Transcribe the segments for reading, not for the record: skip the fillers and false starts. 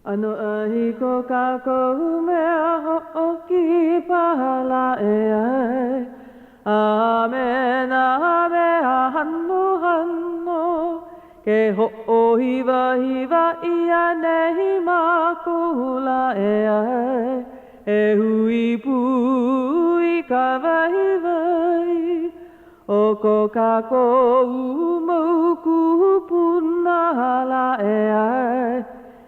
ʻAnoʻai ko kākou mea hoʻokipa lā e ʻae, A me nā mea hanohano, Ke hoʻohiwahiwa ʻia nei mākou lā e ʻae, E hui pū i ka waiwai o ko kākou mau kūpuna lā e ʻae.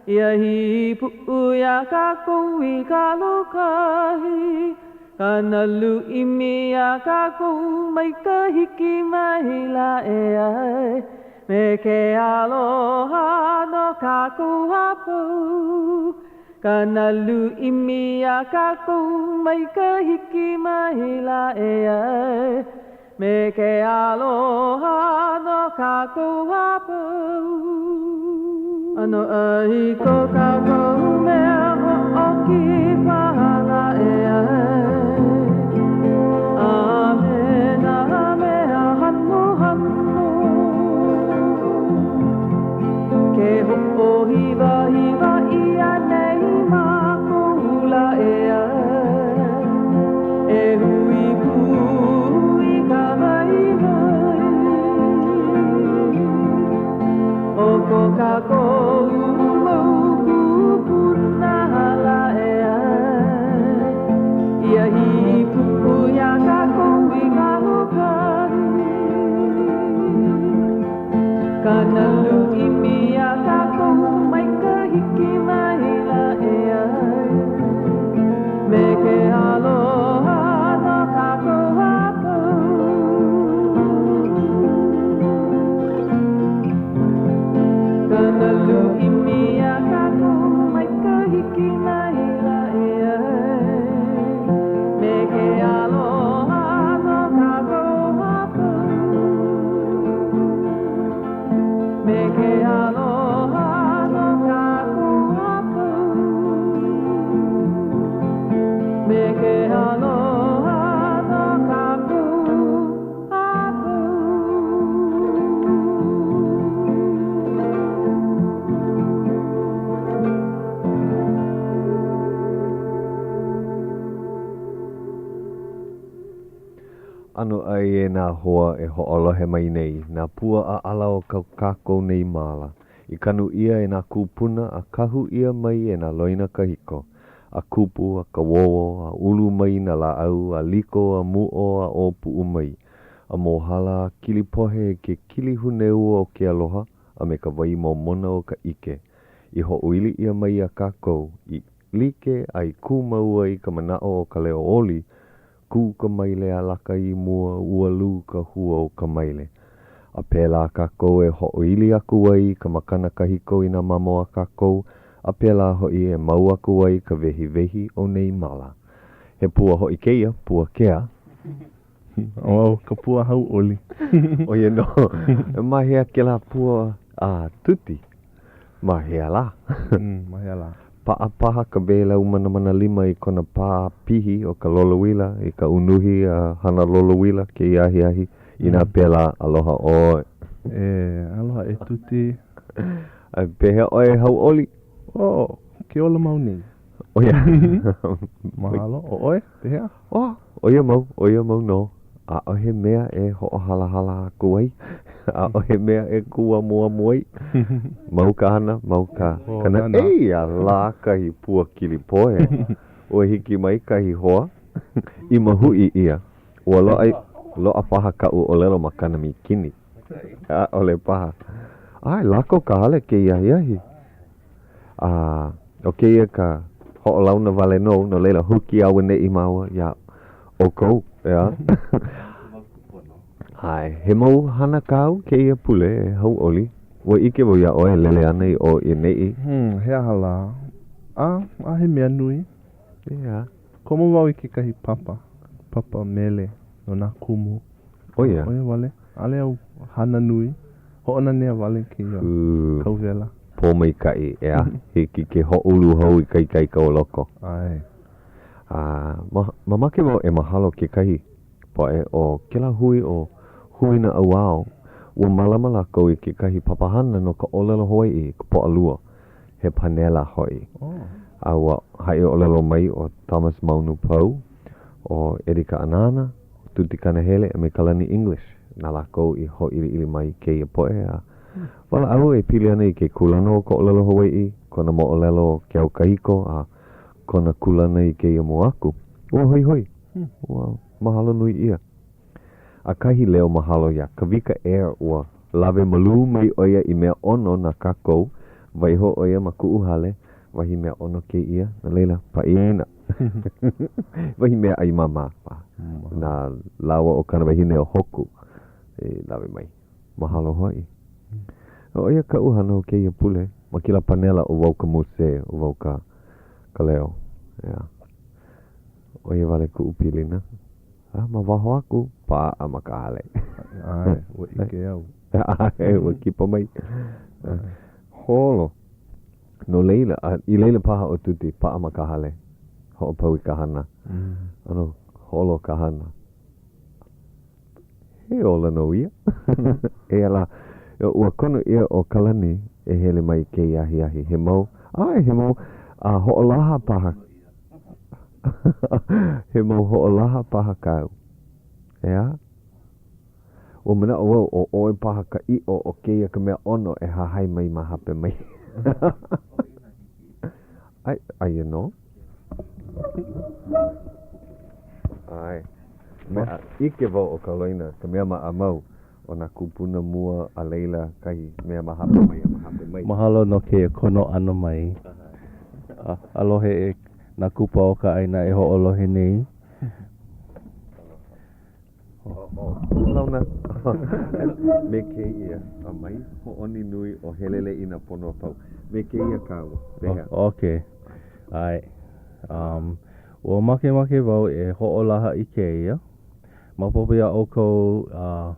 Ia hīpuʻu iā kākou i ka lōkahi, Ka nalu ʻimi iā kākou mai ka hiki mai lā e ʻae, Me ke aloha no kākou a pau, Ka nalu ʻimi iā kākou mai ka hiki mai lā e ʻae, Me ke aloha no kākou a pau. ʻAnoʻai ko kākou mea hoʻokipa lā e ʻae, A me nā mea hanohano, Ke hoʻohiwahiwa ʻia nei mākou lā e ʻae, E hui pū i ka waiwai o ko kākou mau kūpuna lā e ʻae, Ia hīpuʻu iā kākou i ka lōkahi, Ka nalu ʻimi iā kākou mai ka hiki mai lā e ʻae, Me ke aloha no kākou a pau. Ka nalu ʻimi iā kākou mai ka hiki mai lā e ʻae, Me ke aloha no kākou a pau. Me ke aloha no kākou a pau. Me ke aloha no kākou a pau. ʻAnoʻai e nā hoa e hoʻolohe mai nei, nā pua ʻaʻala o ko kākou nei māla, i kanu ʻia e nā kūpuna a kahu ʻia mai e nā loina kahiko, a kupu a kawowo a ulu mai nā lāʻau a liko a muʻo a ʻōpuʻu mai, a mōhala a kilipohe i ke kilihūneu o ke aloha a me ka wai momona o ka ʻike i hoʻoili ʻia mai iā kākou i like a i kū mau ai ka manaʻo o ka leo oli Kū ka maile a laka i mua, ua lū ka hua o ka maile. A pēlā kākou e hoʻoili aku ai i ka makana kahiko i nā mamo a kākou, a pēlā hoʻi e mau aku ai ka wehiwehi o nei māla. He pua hoʻi kēia, pua kea. ʻO ka pua hauʻoli. ʻO ia nō. Ma hea kēlā pua a Tuti? Ma hea lā? Ma hea lā? Paʻa paha ka wēlau manamana lima i kona pā pihi o ka lolouila i ka unuhi a hana lolouila kēia ahiahi. Inā pēlā, aloha ʻoe. E, aloha e Tuti. A pehea ʻoe e hauʻoli? Oh, ke ola mau nei. ʻO ia. Mahalo. ʻO ʻoe, pehea? Oh, ʻo ia mau, ʻo ia mau nō. ʻAʻohe mea e hoʻohalahala aku ai. ʻAʻohe mea e kūamuamu ai. Mau ka hana, mau ka kana. Eia lā kahi pua kilipohe. Ua hiki mai kahi hoa i mahuʻi ʻia. Ua loaʻa, loaʻa paha kaʻu ʻōlelo ma kana mīkini. ʻAʻole paha. ʻAe, lako ka hale kēia ahiahi. A ʻo kēia ka hoʻolauna wale nō, no laila, huki auaneʻi māua iā ʻoukou, ʻeā? ʻAe, he mau hana kāu kēia pule e hauʻoli. Ua ʻike wau iā ʻoe e lele ana i ʻō i ʻaneʻi. Hmm, he aha lā? A, ʻaʻohe mea nui. ʻEā. Komo wau i kekahi papa, papa mele no nā kumu. ʻO ia. ʻO ia wale. ʻAʻole au hana nui. Hoʻonanea wale kēia kauwela. Pōmaikaʻi, ʻeā. Hiki ke hoʻoulu hou i ka ikaika o loko. ʻAe. A ma, mamake wau e mahalo kekahi poʻe o kēlā hui ʻo Hui Naʻauao, ua mālama lākou i kekahi papahana no ka ʻōlelo Hawaiʻi i ka Pōʻalua. He panela hoʻi. A ua haʻi ʻōlelo mai ʻo Thomas Maunu Pau, ʻo Eddie Kaʻanana, ʻo Tuti Kanahele a me Kalani English, na lākou i hōʻiliʻili mai i kēia poʻe a walaʻau e pili ana i ke kūlana o ka ʻōlelo Hawaiʻi, kona moʻolelo o ke au kahiko a kona kūlana i kēia mua aku. Ua hoihoi. Ua mahalo nui ʻia. A kahi leo mahalo iā Kawika Air ua lawe malū mai ʻo ia i mea ʻono na kākou, waiho ʻo ia ma kuʻu hale, wahi mea ʻono kēia, no laila, paʻina. Wahi mea ʻai māmā na lāua ʻo kāna wahine ʻo Hoku i lawe mai. Mahalo hoʻi. ʻO ia kaʻu hana o kēia pule. Ma kēlā panela ʻo wau ka mūsē, ʻo wau ka, ka leo. ʻEā. ʻO ia wale kuʻu pilina. A ma waho aku, paʻa ma ka hale. ʻAe, ua ʻike au. ʻAe, ua kipa mai. Holo. No laila, a i laila paha ʻo Tuti, paʻa ma ka hale. Hoʻopau i ka hana. ʻAno holo ka hana. He ola nō ia. Eia lā, ua kono ʻia ʻo Kalani e hele mai i kēia ahiahi. He mau, ʻae, he mau a hoʻolaha paha. He mau hoʻolaha paha kāu. ʻEā? Ua manaʻo wau ʻo ʻoe paha ka ʻiʻo o kēia ka mea ʻono e hahai mai ma hape mai. ʻAe, aia nō. ʻAe. Mea, ʻike wau ʻo ka loina, ka mea maʻamau o nā kūpuna mua a laila kahi mea ma hape mai a ma hape mai. Mahalo no kēia kono ʻana mai. Aloha e nā kupa o ka ʻāina e hoʻolohe nei. Launa me kēia, a mai hoʻoni nui o heleleʻi nā pono a pau. Me kēia kāua. Pehea? Okay. ʻAe. Um, ua makemake wau e hoʻolaha i kēia. Maopopo iā ʻoukou uh,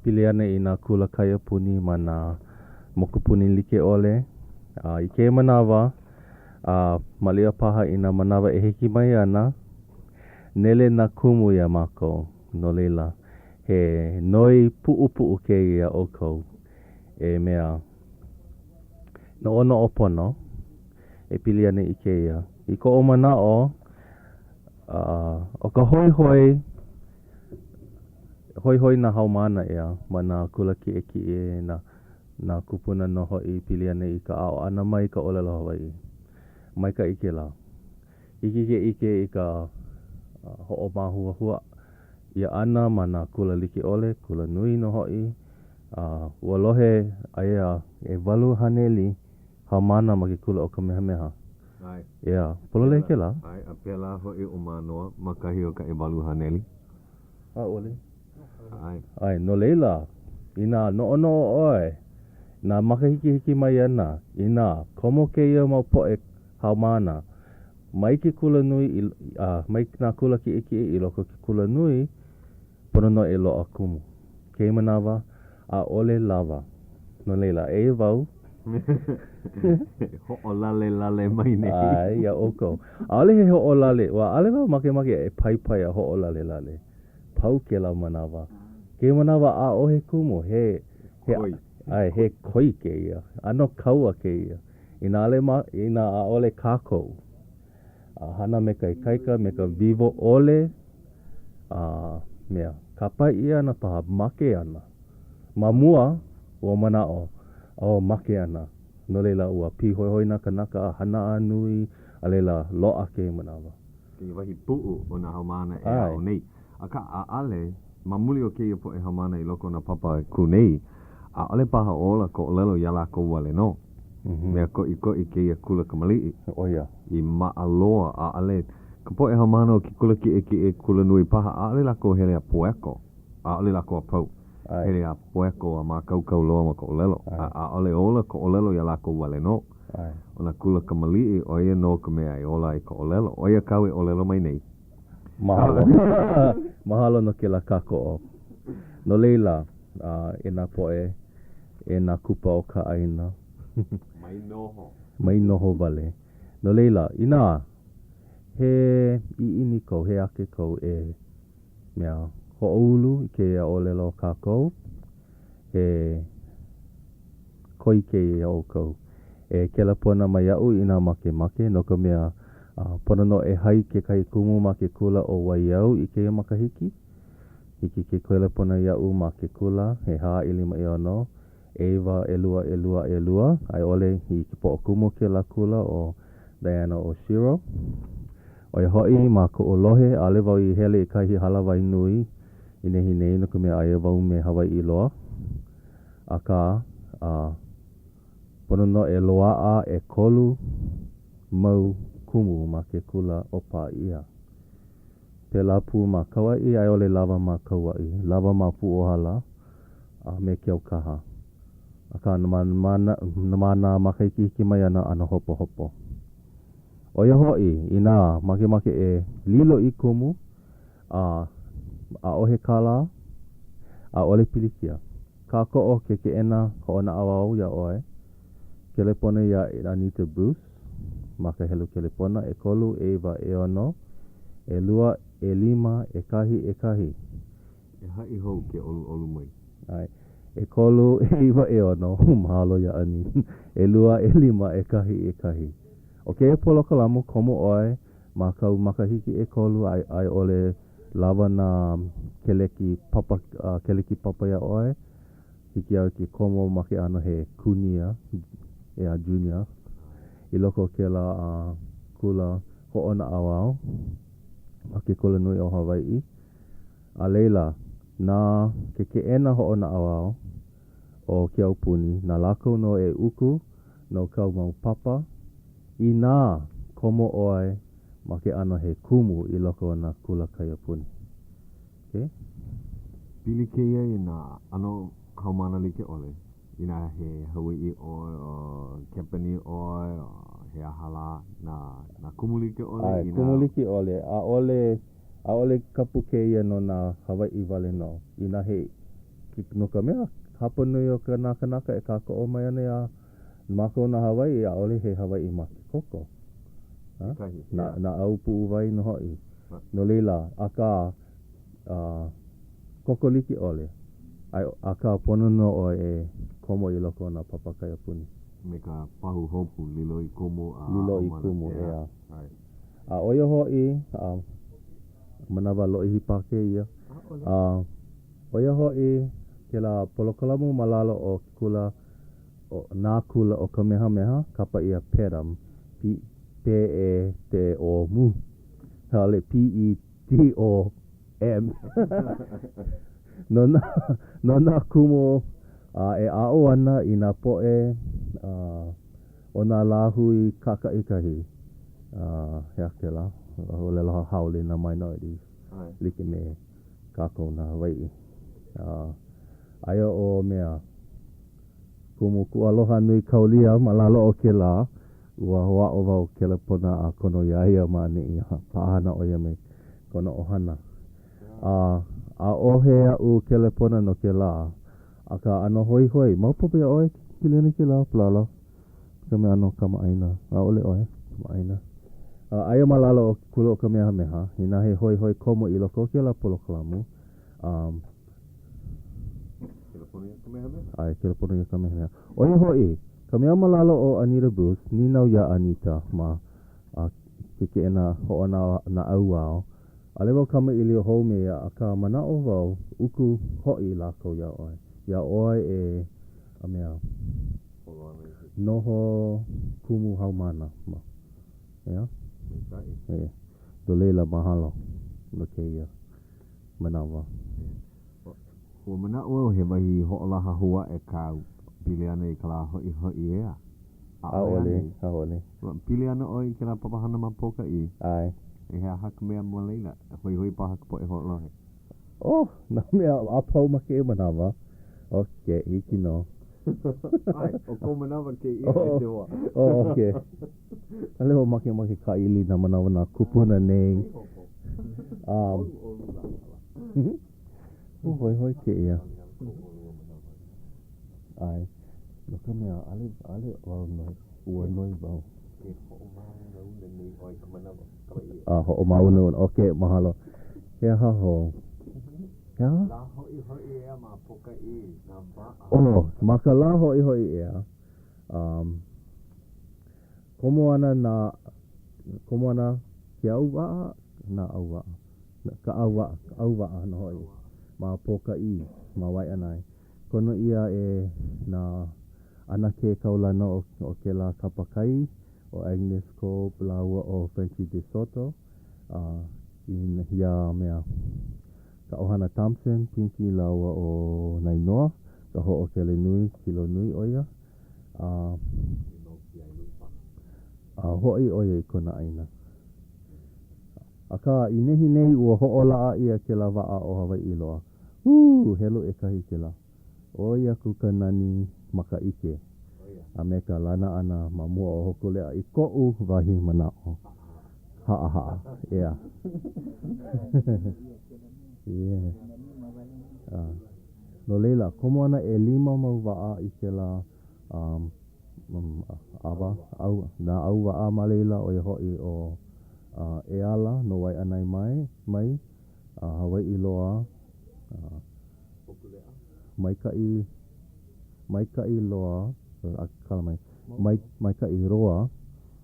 pili ana i nā kula kaiapuni ma nā mokupuni like ʻole. Uh, i kēia manawa, a uh, maliʻa paha i nā manawa e hiki mai ana, Nele nā kumu iā mākou, no laila, he noi puʻupuʻu kēia iā ʻoukou e mea noʻonoʻo pono e pili ana i kēia. I koʻu manaʻo, ʻo ka hoihoi, hoihoi nā haumāna ʻeā ma nā kula kiʻekiʻe, nā, nā kūpuna nō hoʻi pili ana i ka aʻo ʻana mai i ka ʻōlelo Hawaiʻi. Maikaʻi kēlā. Hiki ke ʻike i ka hoʻomāhuahua ʻia ʻana ma nā kula like ʻole, kula nui nō hoʻi, a ua lohe aia 800 haumāna ma ke kula ʻo Kamehameha. ʻAe. ʻEā, pololei kēlā. ʻAe, a pēlā hoʻi ʻo Mānoa ma kahi o ka 800. ʻAʻole. ʻAe. ʻAe, no laila, inā noʻonoʻo ʻoe, nā makahiki hiki mai ana, inā komo kēia mau poʻe haumāna mai ke kula nui i, a, mai nā kula kiʻekiʻe i loko o ke kula nui, pono nō e loaʻa kumu. Kēia manawa, ʻaʻole lawa. No laila, eia wau. E hoʻolalelale mai nei. ʻAe, iā ʻoukou. ʻAʻole he hoʻolale, ua ʻaʻole wau makemake e paipai a hoʻolalelale. Pau kēlā manawa. Kēia manawa, ʻaʻohe kumu, he, he, Koi. ʻae, he koi kēia. ʻAno kaua kēia. Inā ʻaʻole ma, inā ʻaʻole kākou a hana me ka ikaika, me ka wiwo ʻole, a mea, kāpae ʻia ana paha, make ana. Ma mua, ua manaʻo, oh, make ana. No laila, ua pīhoihoi nā kānaka a hana a nui, a laila, loaʻa kēia manawa. Kēia wahi puʻu o nā haumāna e aʻo nei. Akā, ʻaʻale, ma muli o kēia poʻe haumāna i loko o nā papa e kū nei, ʻaʻole paha ola ka ʻōlelo iā lākou wale nō. Mea koʻikoʻi kēia kula kamaliʻi. ʻO ia. I maʻa loa, ʻaʻale ka poʻe haumāna o ke kula kiʻekiʻe, kula nui paha, ʻaʻole lākou hele a poeko. ʻAʻole lākou a pau. Hele a poeko a mākaukau loa ma ka ʻōlelo. A ʻaʻole ola ka ʻōlelo iā lākou wale nō. ʻO nā kula kamaliʻi, ʻo ia nō ka mea e ola ai ka ʻōlelo. ʻO ia kāu e ʻōlelo mai nei. Mahalo. Mahalo no kēlā kākoʻo. No laila, e nā poʻe, e nā kupa o ka ʻāina. Mai noho. Mai noho wale. No laila, inā he ʻiʻini kou, he ake kou e mea hoʻoulu i kēia ʻōlelo o kākou, he koi kēia iā ʻoukou. E kelepona mai iaʻu inā makemake, no ka mea, pono nō e hai kekahi kumu ma ke kula ʻo Waiau i kēia makahiki. Hiki ke kelepona iaʻu ma ke kula, ʻehā, ʻelima, ʻeono, ʻeiwa, ʻelua, ʻelua, ʻelua, a i ʻole i ke poʻokumu o kēlā kula ʻo Diana Oshiro. ʻO ia hoʻi, ma koʻu lohe, ʻaʻole wau i hele i kahi hālāwai nui i nehinei no ka mea aia wau me Hawaiʻi Loa. Akā, a pono nō e loaʻa ʻekolu mau kumu ma ke kula ʻo Pāʻia. Pēlā pū ma Kauaʻi, a i ʻole lawa ma Kauaʻi, lawa ma Pūʻōhala, a me Keaukaha. Akā, ma, ma, ma nā makahiki hiki mai ana ʻano hopohopo. ʻO ia hoʻi, inā makemake e lilo i kumu, a ʻaʻohe kālā, ʻaʻole pilikia. Kākoʻo ke keʻena hoʻonaʻauao iā ʻoe. Kelepona iā Anita Bruce ma ka helu kelepona ʻekolu ʻeiwa ʻeono ʻelua ʻelima ʻekahi ʻekahi. E haʻi hou ke ʻoluʻolu mai. ʻAe. ʻEkolu ʻeiwa ʻeono, mahalo iā Anita, ʻelua ʻelima ʻekahi ʻekahi. ʻO kēia polokalamu, komo ʻoe ma kāu makahiki ʻekolu a i ʻole lawa nā keleki papa, keleki papa iā ʻoe, hiki iā ʻoe ke komo ma ke ʻano he kunia, ʻeā, junior, i loko o kēlā kula hoʻonaʻauao ma ke Kulanui o Hawaiʻi. A laila, na ke keʻena hoʻonaʻauao o ke aupuni, na lākou nō e uku no kāu mau papa inā komo ʻoe ma ke ʻano he kumu i loko o nā kula kaiapuni. Okay? Pili kēia i nā ʻano haumāna like ʻole, inā he Hawaiʻi ʻoe, o Kepanī ʻoe, o he aha lā, nā, nā kumu like ʻole, ʻAe, inā. kumu like ʻole. ʻAʻole, ʻaʻole kapu kēia no nā Hawaiʻi wale nō. Inā he, no ka mea, hapa nui o ka nā kānaka e kākoʻo mai ana iā mākou nā Hawaiʻi, ʻaʻole he Hawaiʻi ma ke koko. Ha? Kekahi, Nā, yeah. naʻau puʻuwai nō hoʻi. No laila, akā, koko like ʻole, akā pono nō ʻoe e komo i loko o nā papa kaiapuni. Me ka pahuhopu, lilo i kumu a Lilo aʻo i ma nā kumu, ʻeā. ʻeā. A ʻo ia hoʻi, a manawa lōʻihi paha kēia, a ʻo ia hoʻi kēlā polokalamu ma lalo o ke kula, o nā kula o Kamehameha, kapa ʻia PETOM, P-E-T-O-M, ʻaʻole P-E T-O-M no nā, no nā kumu e aʻo ana i nā poʻe o nā lāhui kākaʻikahi, he aha kēlā ʻōlelo haole nā minorities, like me kākou nā Hawaiʻi. Aia ʻo mea, Kumu Kualoha Nui Kaulia ma lalo o kēlā, Ua hoʻāʻo wau kelepona a kono iā ia ma ʻaneʻi a paʻahana ʻo ia me kona ʻohana. A ʻaʻohe aʻu kelepona no kēlā, akā ʻano hoihoi, maopopo iā ʻoe pili ana kēlā palala ka mea ʻano kamaʻāina, ʻaʻole ʻoe kamaʻāina. A aia ma lalo o ke kula o Kamehameha, inā he hoihoi komo i loko o kēlā polokalamu, a. Kelepona iā Kamehameha? ʻAe, kelepona iā Kamehameha. ʻO ia hoʻi, ka mea ma lalo o Anita Bruce, nīnau iā Anita ma ke keʻena hoʻonaʻauao, ʻaʻole wau kamaʻilio hou me ia, akā manaʻo wau, uku hoʻi lākou iā ʻoe. Iā ʻoe e a mea, noho kumu haumāna. ʻEā? Maikaʻi. E. No laila, mahalo no kēia manawa. Ua manaʻo au he wahi hoʻolaha hou aʻe kāu pili ana i ka lā hoʻihoʻi ea. ʻAʻole ʻAʻole, anei? ʻaʻole. Pili ana ʻoe i kēlā papahana ma Pōkaʻī? ʻAe. He aha ka mea ma laila? Hoihoi paha ka poʻe hoʻolohe. Oh, nā mea a pau ma kēia manawa. Okay, hiki nō. ʻAe, ʻo kou manawa kēia e te hoa. Oh, okay. ʻAʻole wau makemake kāʻili i nā manawa nā kūpuna nei. Um, oh, hoihoi kēia. ʻAe, no ka mea, ʻaʻole, ʻaʻole wau noi, ua noi wau. Ke hoʻomāunauna nei ʻoe i ka manawa, Kalaiʻa. A, hoʻomāunauna, okay, mahalo. He aha hou? He aha? Lā hoʻihoʻi ea ma Pōkaʻī, nā waʻa. Oh, ma ka lā hoʻihoʻi ea, um. Komo ana nā, komo ana ke ʻauwaʻa, nā ʻauwaʻa, ka ʻauwaʻa, ka ʻauwaʻa nō hoʻi ma Pōkaʻī, ma Waiʻanae. Kono ʻia e nā ʻanakē kaulana o, o kēlā kapa kai, ʻo Agnes Cope lāua ʻo Frenchy DeSoto, a i ia mea, ka ʻohana Thompson, Pinky lāua ʻo Nainoa, ka hoʻokele nui, kilo nui ʻo ia, a a hoʻi ʻo ia i kona ʻāina. Akā, i nehinei ua hoʻolaʻa ʻia kēlā waʻa ʻo Hawaiʻi Loa. Hū! Helu ʻekahi kēlā. ʻOi aku ka nani ma ka ʻike a me ka lana ʻana ma mua o Hōkūleʻa i koʻu wahi manaʻo. Haʻahaʻa, ʻeā. Yeah. No laila, komo ana ʻelima mau waʻa i kēlā um, um, awa, au, nā ʻauwaʻa ma laila, ʻo ia hoʻi ʻo uh, E Ala no Waiʻanae mai, mai, uh, Hawaiʻi Loa, uh, Maikaʻi, Maikaʻi Loa, kala mai, mai, Maikaʻi Roa,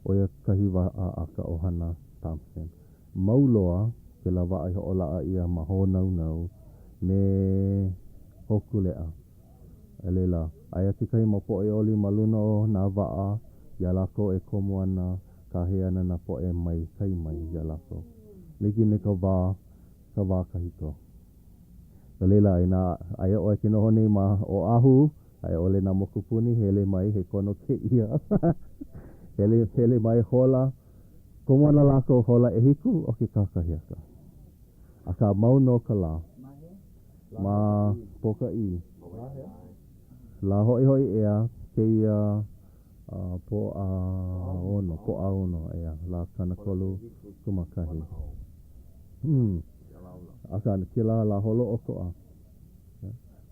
ʻo ia kahi waʻa a ka ʻohana Thompson. Mau loa kēlā waʻa i hoʻolaʻa ʻia ma Hōnaunau me Hōkūleʻa. A laila, aia kekahi mau poʻe oli ma luna o nā waʻa iā lākou e komo ana, kāhea ana nā poʻe mai kai mai iā lākou. Like me ka wā, ka wā kahiko. No laila, inā aia ʻoe ke noho nei ma Oʻahu, a i ʻole nā mokupuni, hele mai, he kono kēia. Hele, hele mai, hola. Komo ana lākou hola ʻehiku o ke kakahiaka. Akā, mau nō ka lā. Ma Pōkaʻī. Lā hoʻihoʻi ʻeā kēia Pōʻaono, Pōʻaono, ʻeā, lā 30 kūmākahi. Hmm. Akā, kēlā lā holoʻokoʻa.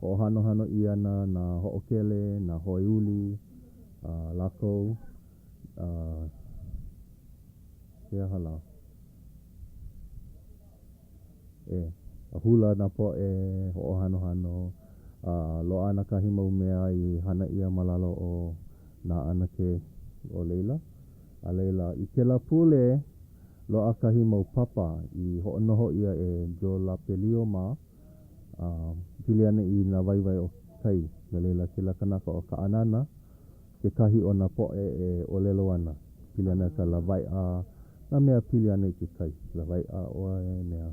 Hoʻohanohano ʻia ana nā hoʻokele, nā hoeuli, a lākou. A he aha lā? E, a hula nā poʻe hoʻohanohano, a loaʻa ana kahi mau mea i hana ʻia ma lalo o nā ʻanakē o laila. A laila, i kēlā pule, loaʻa kahi mau papa i hoʻonoho ʻia e Joe Lapelio mā, a pili ana i nā waiwai o kai. No laila, kēlā kanaka ʻo Kaʻanana, kekahi o nā poʻe e ʻōlelo ana, pili ana i ka lawaiʻa, nā mea pili ana i ke kai, lawaiʻa ʻoe, mea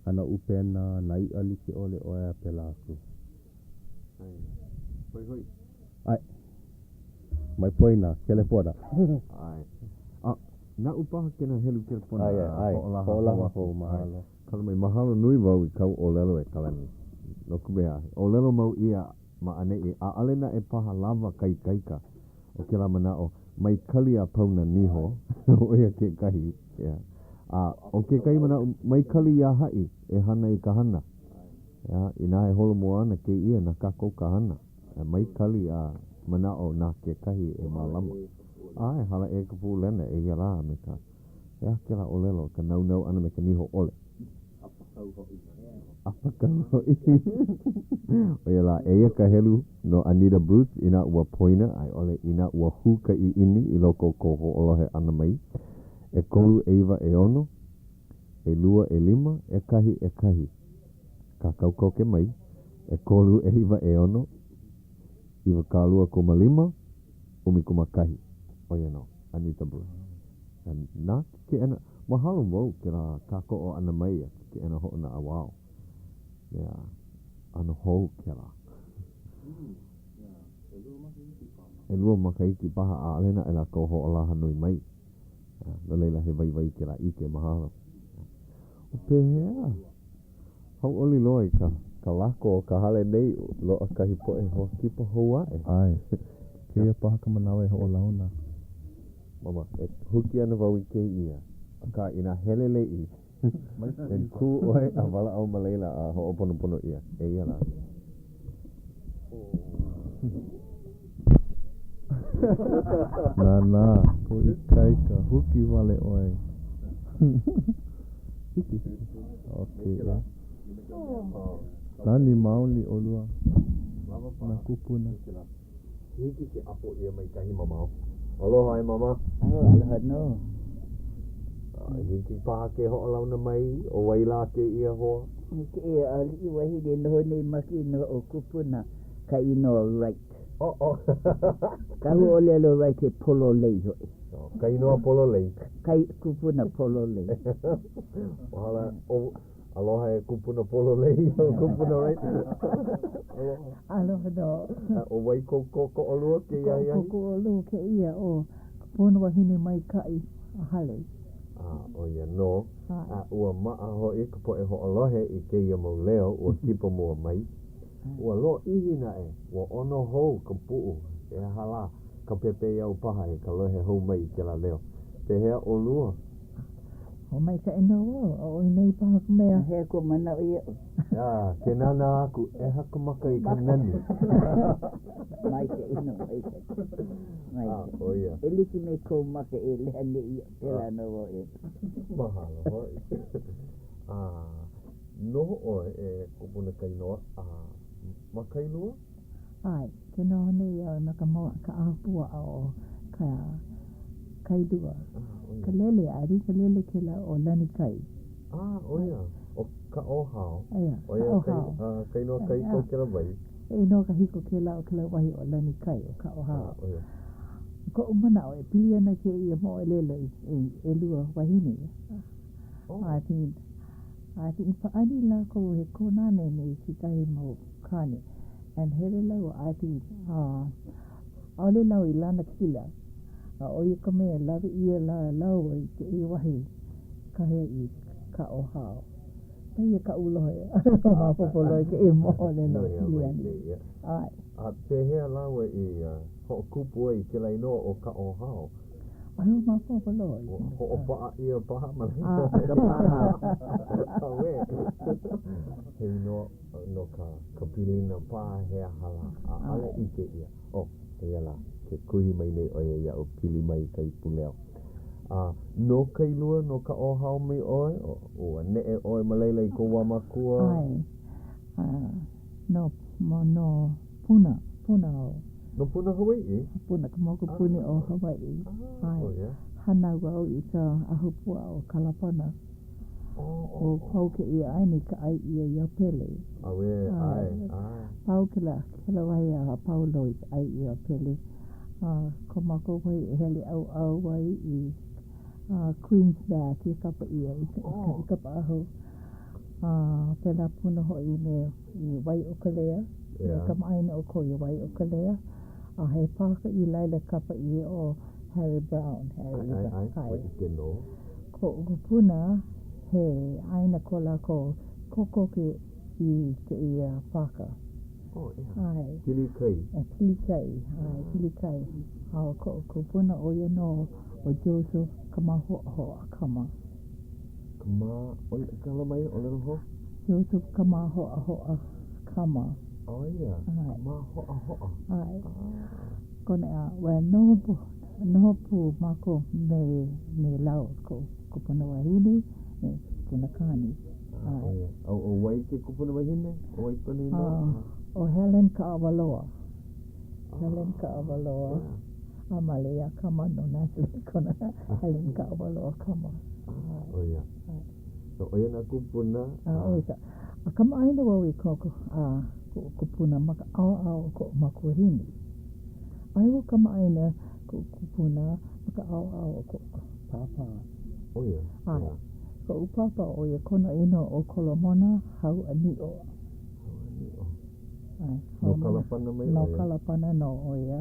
hana ʻupena, nā iʻa like ʻole ʻoe a pēlā aku. ʻAe. Hoihoi. ʻAe. Mai poina, kelepona. ʻAe. A, naʻu paha kēnā helu kelepona ʻAe, ʻae. Hoʻolaha Hoʻolaha hou aku. hou, mahalo. Kala mai, mahalo nui wau i kāu ʻōlelo e Kalani. No ka mea, ʻōlelo mau ʻia ma ʻaneʻi, ʻaʻole naʻe paha lawa ka ikaika o kēlā manaʻo, mai kali a pau nā niho, ʻo ia kekahi, yeah. A ʻo kekahi manaʻo, mai kali iā haʻi e hana i ka hana. Yeah, inā e holomua ana kēia, na kākou ka hana. Mai kali a manaʻo na kekahi e mālama. ʻAe, hala ʻē ka pūlena, eia lā me ka He aha kēlā ʻōlelo, ka naunau ʻana me ka niho ʻole? ʻApakau hoʻi. ʻApakau hoʻi. ʻO ia lā, eia ka helu no Anita Bruce, inā ua poina, a i ʻole, inā ua hū ka ʻiʻini i loko o kou hoʻolohe ʻana mai, ʻekolu, ʻeiwa, ʻeono, ʻelua, ʻelima, ʻekahi, ʻekahi. Kākau koke mai, ʻekolu, ʻeiwa, ʻeono, 25, 11. ʻO ia nō, Anita Bruce. Na ke keʻena, mahalo wau kēlā kākoʻo ʻana mai a ke keʻena hoʻonaʻauao. Mea ʻano hou kēlā. ʻElua makahiki paha, ʻaʻole naʻe lākou hoʻolaha nui mai. No laila, he waiwai kēlā ʻike, mahalo. O pehea? Hauʻoli loa i ka ka lako o ka hale nei, loaʻa kahi poʻe hoa kipa hou aʻe. ʻAe. Kēia paha ka manawa e hoʻolauna. Mama, e huki ana wau i kēia, akā inā heleleʻi, e kū ʻoe a walaʻau ma laila a hoʻoponopono ʻia. Eia lā. Nānā, kou ikaika, huki wale ʻoe. Hiki, hiki. Okay, yeah. Nani maoli ʻolua, nā kūpuna. Hiki ke ʻapo ʻia mai kahi mamao. Aloha e Mama. Aloha nō. Hiki paha ke hoʻolauna mai, ʻo wai lā kēia hoa? ʻO kēia aliʻi wahine e noho nei ma kino ʻo Kupuna ka inoa Wright. Oh, oh. Ka huaʻōlelo right he pololei hoʻi. Oh, ka inoa pololei. Ka kupuna pololei. Hala, oh, aloha e kupuna pololei, kupuna Wright. Aloha. Aloha nō. ʻO wai kou kōkoʻolua kēia ahiahi? Koʻu kōkoʻolua kēia ʻo Kupuna Wahine Maikaʻi Hale. A, ʻo ia nō. A ua maʻa hoʻi ka poʻe hoʻolohe i kēia mau leo ua kipa mua mai. Ua lōʻihi naʻe, ua ʻono hou ka puʻu, he aha lā ka pepeiao paha i ka lohe hou mai i kēlā leo. Pehea ʻolua? Hoʻomaikaʻi nō wau, a ʻoe nei paha ka mea. He kou manaʻo iaʻu. A, ke nānā aku, ʻeha ka maka i ka nani. Maikaʻi nō, maikaʻi. A, ʻo ia. E like me kou maka e leha nei iaʻu, pēlā nō wau e. Mahalo hoʻi. A, noho ʻoe e Kupuna Kainoa, a ma Kailua? ʻAe, ke noho nei au ma ka moa, ka ahupuaʻa o ka Kailua. Ka lele, I think ka lele kēlā ʻo Lanikai. Ah, ʻo ia, ʻo Kaʻōhao. ʻEa, ʻO ia Kaʻōhao. ka, ka inoa kahiko o kēlā wahi. He inoa kahiko kēlā o kēlā wahi ʻo Lanikai, ʻo Kaʻōhao. Ah, ʻo ia. Koʻu manaʻo, e pili ana kēia moʻolelo i, i ʻelua wāhine. Oh. I think, I think pāʻani lākou he kōnane me kekahi mau kāne. And hele lāua, I think, uh, ʻaʻole lāua i lanakila. A ʻo ia ka mea, lawe ʻia lā lāua i kēia wahi kahi i Kaʻōhao. Pehea kaʻu lohe, maopopo loa i kēia moʻolelo e pili ana. ʻAe. A pehea lāua i hoʻokupu ai i kēlā inoa ʻo Kaʻōhao? ʻAʻole wau maopopo loa. Ua hoʻopaʻa ʻia paha ma laila. ʻAuē. He inoa no ka ka pilina paha he aha lā, ʻaʻole ʻike ʻia. Oh, eia lā, ke kuhi mai nei ʻo ia iaʻu pili mai i ka ipu leo. A no Kailua, no Kaʻōhao mai ʻoe? Ua neʻe ʻoe ma laila i kou wā makua? ʻAe. A, no, no Puna, Puna au. No Puna, Hawaiʻi? Puna, ka mokupuni o Hawaiʻi. Ah, ʻo ia. Hānau au i ka ahupuaʻa o Kalapana. Ua pau kēia ʻāina i ka ʻai ʻia iā Pele. ʻAuē, ʻae, ʻae. Pau kēlā, kēlā wahi a pau loa i ka ʻai ʻia Pele. A ko mākou wahi e hele ʻauʻau ai i Queen's Bath i kapa ʻia i ka paʻahau. A pēlā pū nō hoʻi me i Waiʻokalea, yeah. Kamaʻāina ʻoukou iā Waiʻokalea. A he pāka i laila kapa ʻia ʻo Harry Brown. Harry ʻAe, ʻae, ʻae, ua ʻike nō. Koʻu kupuna, he ʻāina ko lākou kokoke i kēia pāka. Oh, ʻeā. ʻAe. Pili kai. E pili kai, ʻae, pili kai. A ʻo koʻu kupuna, ʻo ia nō ʻo Joseph Kamāhoʻahoʻa Kama. Kama, kala mai, ʻōlelo hou? Joseph Kamāhoʻahoʻa Kama. ʻO ia, Kamāhoʻahoʻa. ʻAe. Ah. Kona, well, noho pū, noho pū mākou me, me lāua, koʻu kupuna wahine me kupuna kāne. Ah, ʻo ia. A ʻo wai ke kupuna wahine? ʻO wai kona inoa? ʻO Helen Kaʻawaloa. Helen Kaʻawaloa. A male iā Kama nō naturally kona Helen Kaʻawaloa Kama. ʻO ia. So ʻo ia nā kūpuna. A ʻo ia. A kamaʻāina wau i ko a kuʻu kupuna ma ka ʻaoʻao o koʻu makuahine. ʻAʻole wau kamaʻāina kuʻu kupuna ma ka ʻaoʻao o koʻu pāpā. ʻO ia. ʻAe. Koʻu pāpā ʻo ia kona inoa ʻo Kolomona Hauʻaniʻo. Hauʻaniʻo. ʻAe. No Kalapana mai ʻo ia? No Kalapana nō ʻo ia.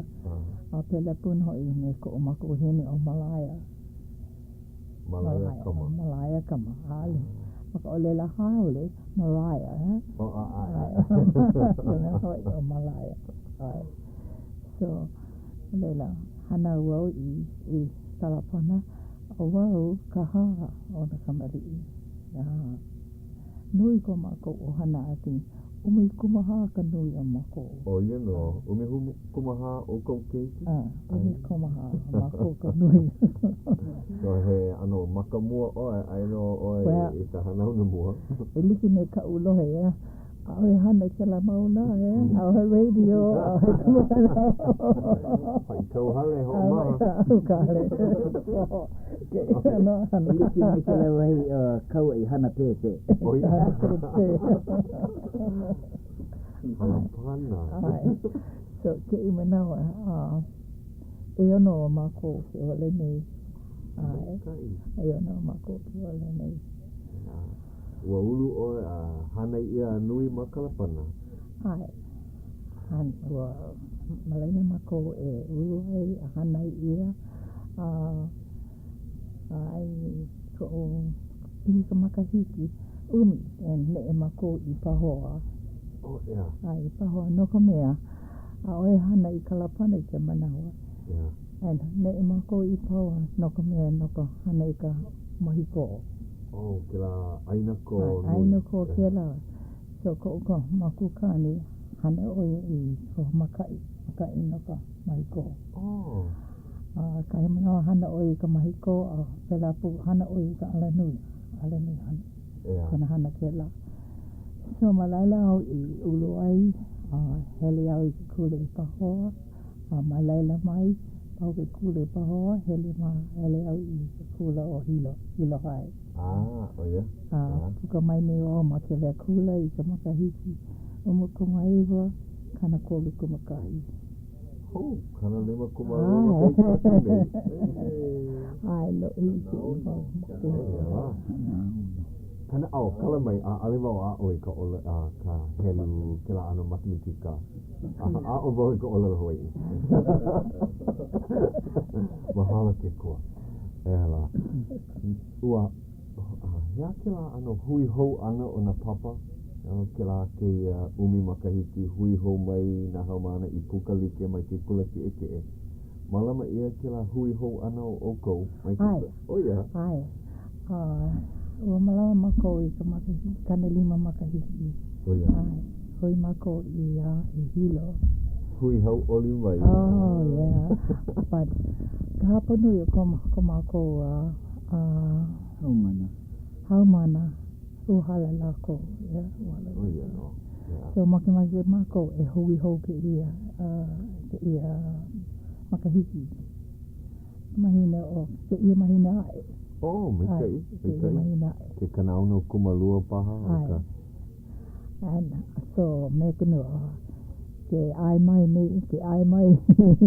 A pēlā pū nō hoʻi me koʻu makuahine ʻo Malaea. Malaea Kama. Malaea Kama. ʻAʻole. Ma ka ʻōlelo haole, Mariah. Eh? Oh, a, a, a. Kona hoʻi ʻo Malaea. ʻAe. So, no laila, hānau wau i, i Kalapana, ʻo wau ka hā o nā kamaliʻi. Yeah. Nui ko mākou ʻohana I think 14 ka nui o mākou. ʻO ia nō, 14 ʻoukou keiki? ʻAe, 14 o mākou ka nui. So he ʻano makamua ʻoe, aia nō ʻoe i ka hanauna mua. E like me kaʻu lohe, ʻeā. ʻAʻohe hana i kēlā mau lā, ʻeā? ʻAʻohe radio, ʻaʻohe kumulāʻau. Hoʻi kauhale, hoʻomaha. ʻAʻohe kauhale. Kēia ʻano hana. E like me kēlā wahi o Kauaʻi hana pēpē. ʻO ia. Hana pēpē. Kalapana. ʻAe. So, kēia manawa, ʻeono o mākou ke ole nei. ʻAe. Maikaʻi. ʻEono o mākou ke ole nei. Ua ulu ʻoe a hānai ʻia a nui ma Kalapana? ʻAe. Han, ua, ma laila mākou e ulu ai a hānai ʻia a a i koʻu pili ka makahiki ʻumi e neʻe mākou i Pahoa. Oh, ʻeā. ʻAe, i Pahoa no ka mea, ʻaʻohe hana i Kalapana i ka manawa. ʻEā. And neʻe mākou i Pahoa no ka mea no ka hana i ka mahi kō. Oh, kēlā ʻāina kō nui. ʻAe, ʻāina kō kēlā. So koʻu makuakāne, hana ʻo ia i ka mākaʻi, mākaʻi no ka mahi kō. Oh. A kahi manawa hana ʻo ia i ka mahi kō, a pēlā pū hana ʻo ia i ka alanui, alanui hana. ʻEā. Kona hana kēlā. So ma laila au i ulu ai, a hele au i ke kula i Pahoa. A ma laila mai, pau ke kula i Pahoa, hele ma, hele au i ke kula o Hilo, Hilo High. Ah, ʻo ia. A puka mai nei wau ma kēlā kula i ka makahiki 19 31. Hū, 52 makahiki aku nei. ʻAe, lōʻihi kēia mau makahiki. Kana, oh, kala mai, ʻaʻole wau aʻo i ka ʻole, ka helu kēlā ʻano makemakika. Aʻo wau i ka ʻōlelo Hawaiʻi. Mahalo ke Akua. ʻEā lā. Ua, he aha kēlā ʻano hui hou ʻana o nā papa? Kēlā kēia ʻumi makahiki hui hou mai nā haumāna i puka like mai ke kula kiʻekiʻe. Mālama ʻia kēlā hui hou ʻana o ʻoukou mai ke ʻAe. ʻO ia. ʻAe. Ua mālama mākou i ka makahiki, 50 makahiki. ʻO ia. ʻAe. Hui mākou i, i Hilo. Hui hauʻoli mai. Oh, yeah. But ka hapanui o ko, ko mākou uh, Haumana. Haumana. Ua hala lākou. Yeah, ua hala ʻO ia nō. Yeah. So makemake mākou e hui hou kēia, uh, kēia makahiki. Mahina o kēia mahina aʻe. Oh, maikaʻi, ʻAe, kēia mahina aʻe. Ke 60 kūmālua paha o ka. ʻAe. And so me ka nua, ke ʻae mai nei, ke ʻae mai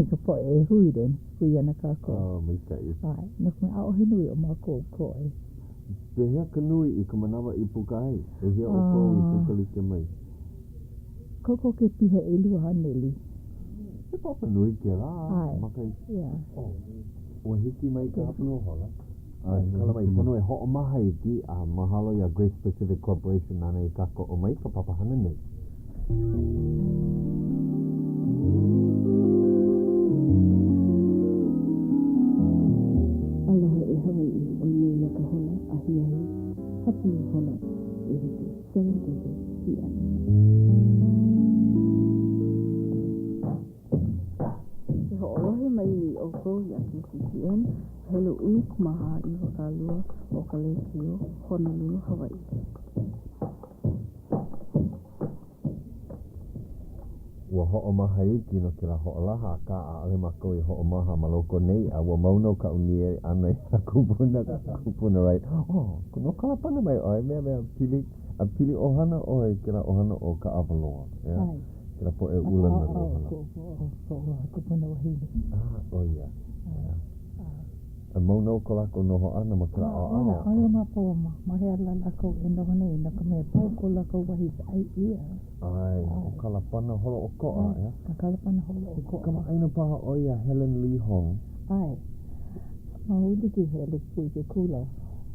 ka poʻe e hui then, hui ana kākou. Oh, maikaʻi. ʻAe, no ka mea, ʻaʻohe nui o mākou koe. Pehea ka nui i ka manawa i puka ai? ʻEhia ʻoukou i puka like mai? Kokoke piha 200. He papa nui kēlā. ʻAe. Makahiki. Yeah. Oh, ua hiki mai ka hapanui hola. ʻAe, kala mai pono e hoʻomaha iki a mahalo iā Grace Pacific Corporation nāna i kākoʻo mai ka papahana nei. Aloha e Hawaiʻi, ʻo nēia ka hola ahiahi, hapanui hola ʻehiku, 7:30 PM. Ke hoʻolohe mai nei ʻoukou iā KCTN, helu 14 20 o ka lēkiō Honolulu, Hawaiʻi. Ua hoʻomaha iki no kēlā hoʻolaha, akā ʻaʻole mākou i hoʻomaha ma loko nei, a ua mau nō kaʻu nīele ʻana iā Kupuna, Kupuna Wright, Oh, no Kalapana mai ʻoe, mea mea pili, a pili ʻohana ʻoe i kēlā ʻohana o Kaʻawaloa, ʻeā? ʻAe. Kēlā poʻe ulana ʻAʻo, ʻaʻo, koʻu kupuna wahine. Ah, ʻo ia. ʻEā. A mau nō ko lākou noho ʻana ma kēlā ʻaoʻao. ʻAʻole, ʻaʻole maopopo ma, ma hea lā lākou e noho nei, no ka mea, pau ko lākou wahi i ʻai ʻia. ʻAe, ʻo Kalapana holoʻokoʻa, ʻeā? ʻAe, Kalapana holoʻokoʻa. Kamaʻāina paha ʻoe iā Helen Lee Hong? ʻAe. Ma Uliki hele pū i ke kula.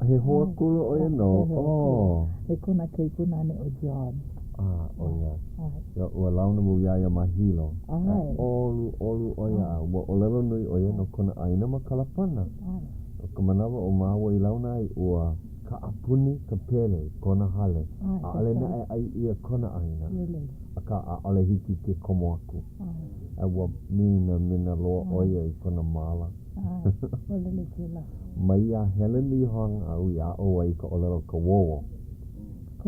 He hoa kula ʻo ia nou? He hoa kula. He kona kaikunāne ʻo John. Ah, ʻo ia. ʻAe. Ua launa wau iā ia ma Hilo. ʻAe. ʻOluʻolu ʻo ia a ua ʻōlelo nui ʻo ia no kona ʻāina ma Kalapana. ʻAe. No ka manawa o māua i launa ai, ua kaʻapuni ka pele i kona hale. ʻAe. ʻAʻole naʻe ʻai ʻia kona ʻāina. Really? Akā, ʻaʻole hiki ke komo aku. ʻAe. A ua minamina loa ʻo ia i kona māla. ʻAe, ua lele kēlā. Mai iā Helen Lee Hong au i aʻo ai i ka ʻōlelo Kawowo.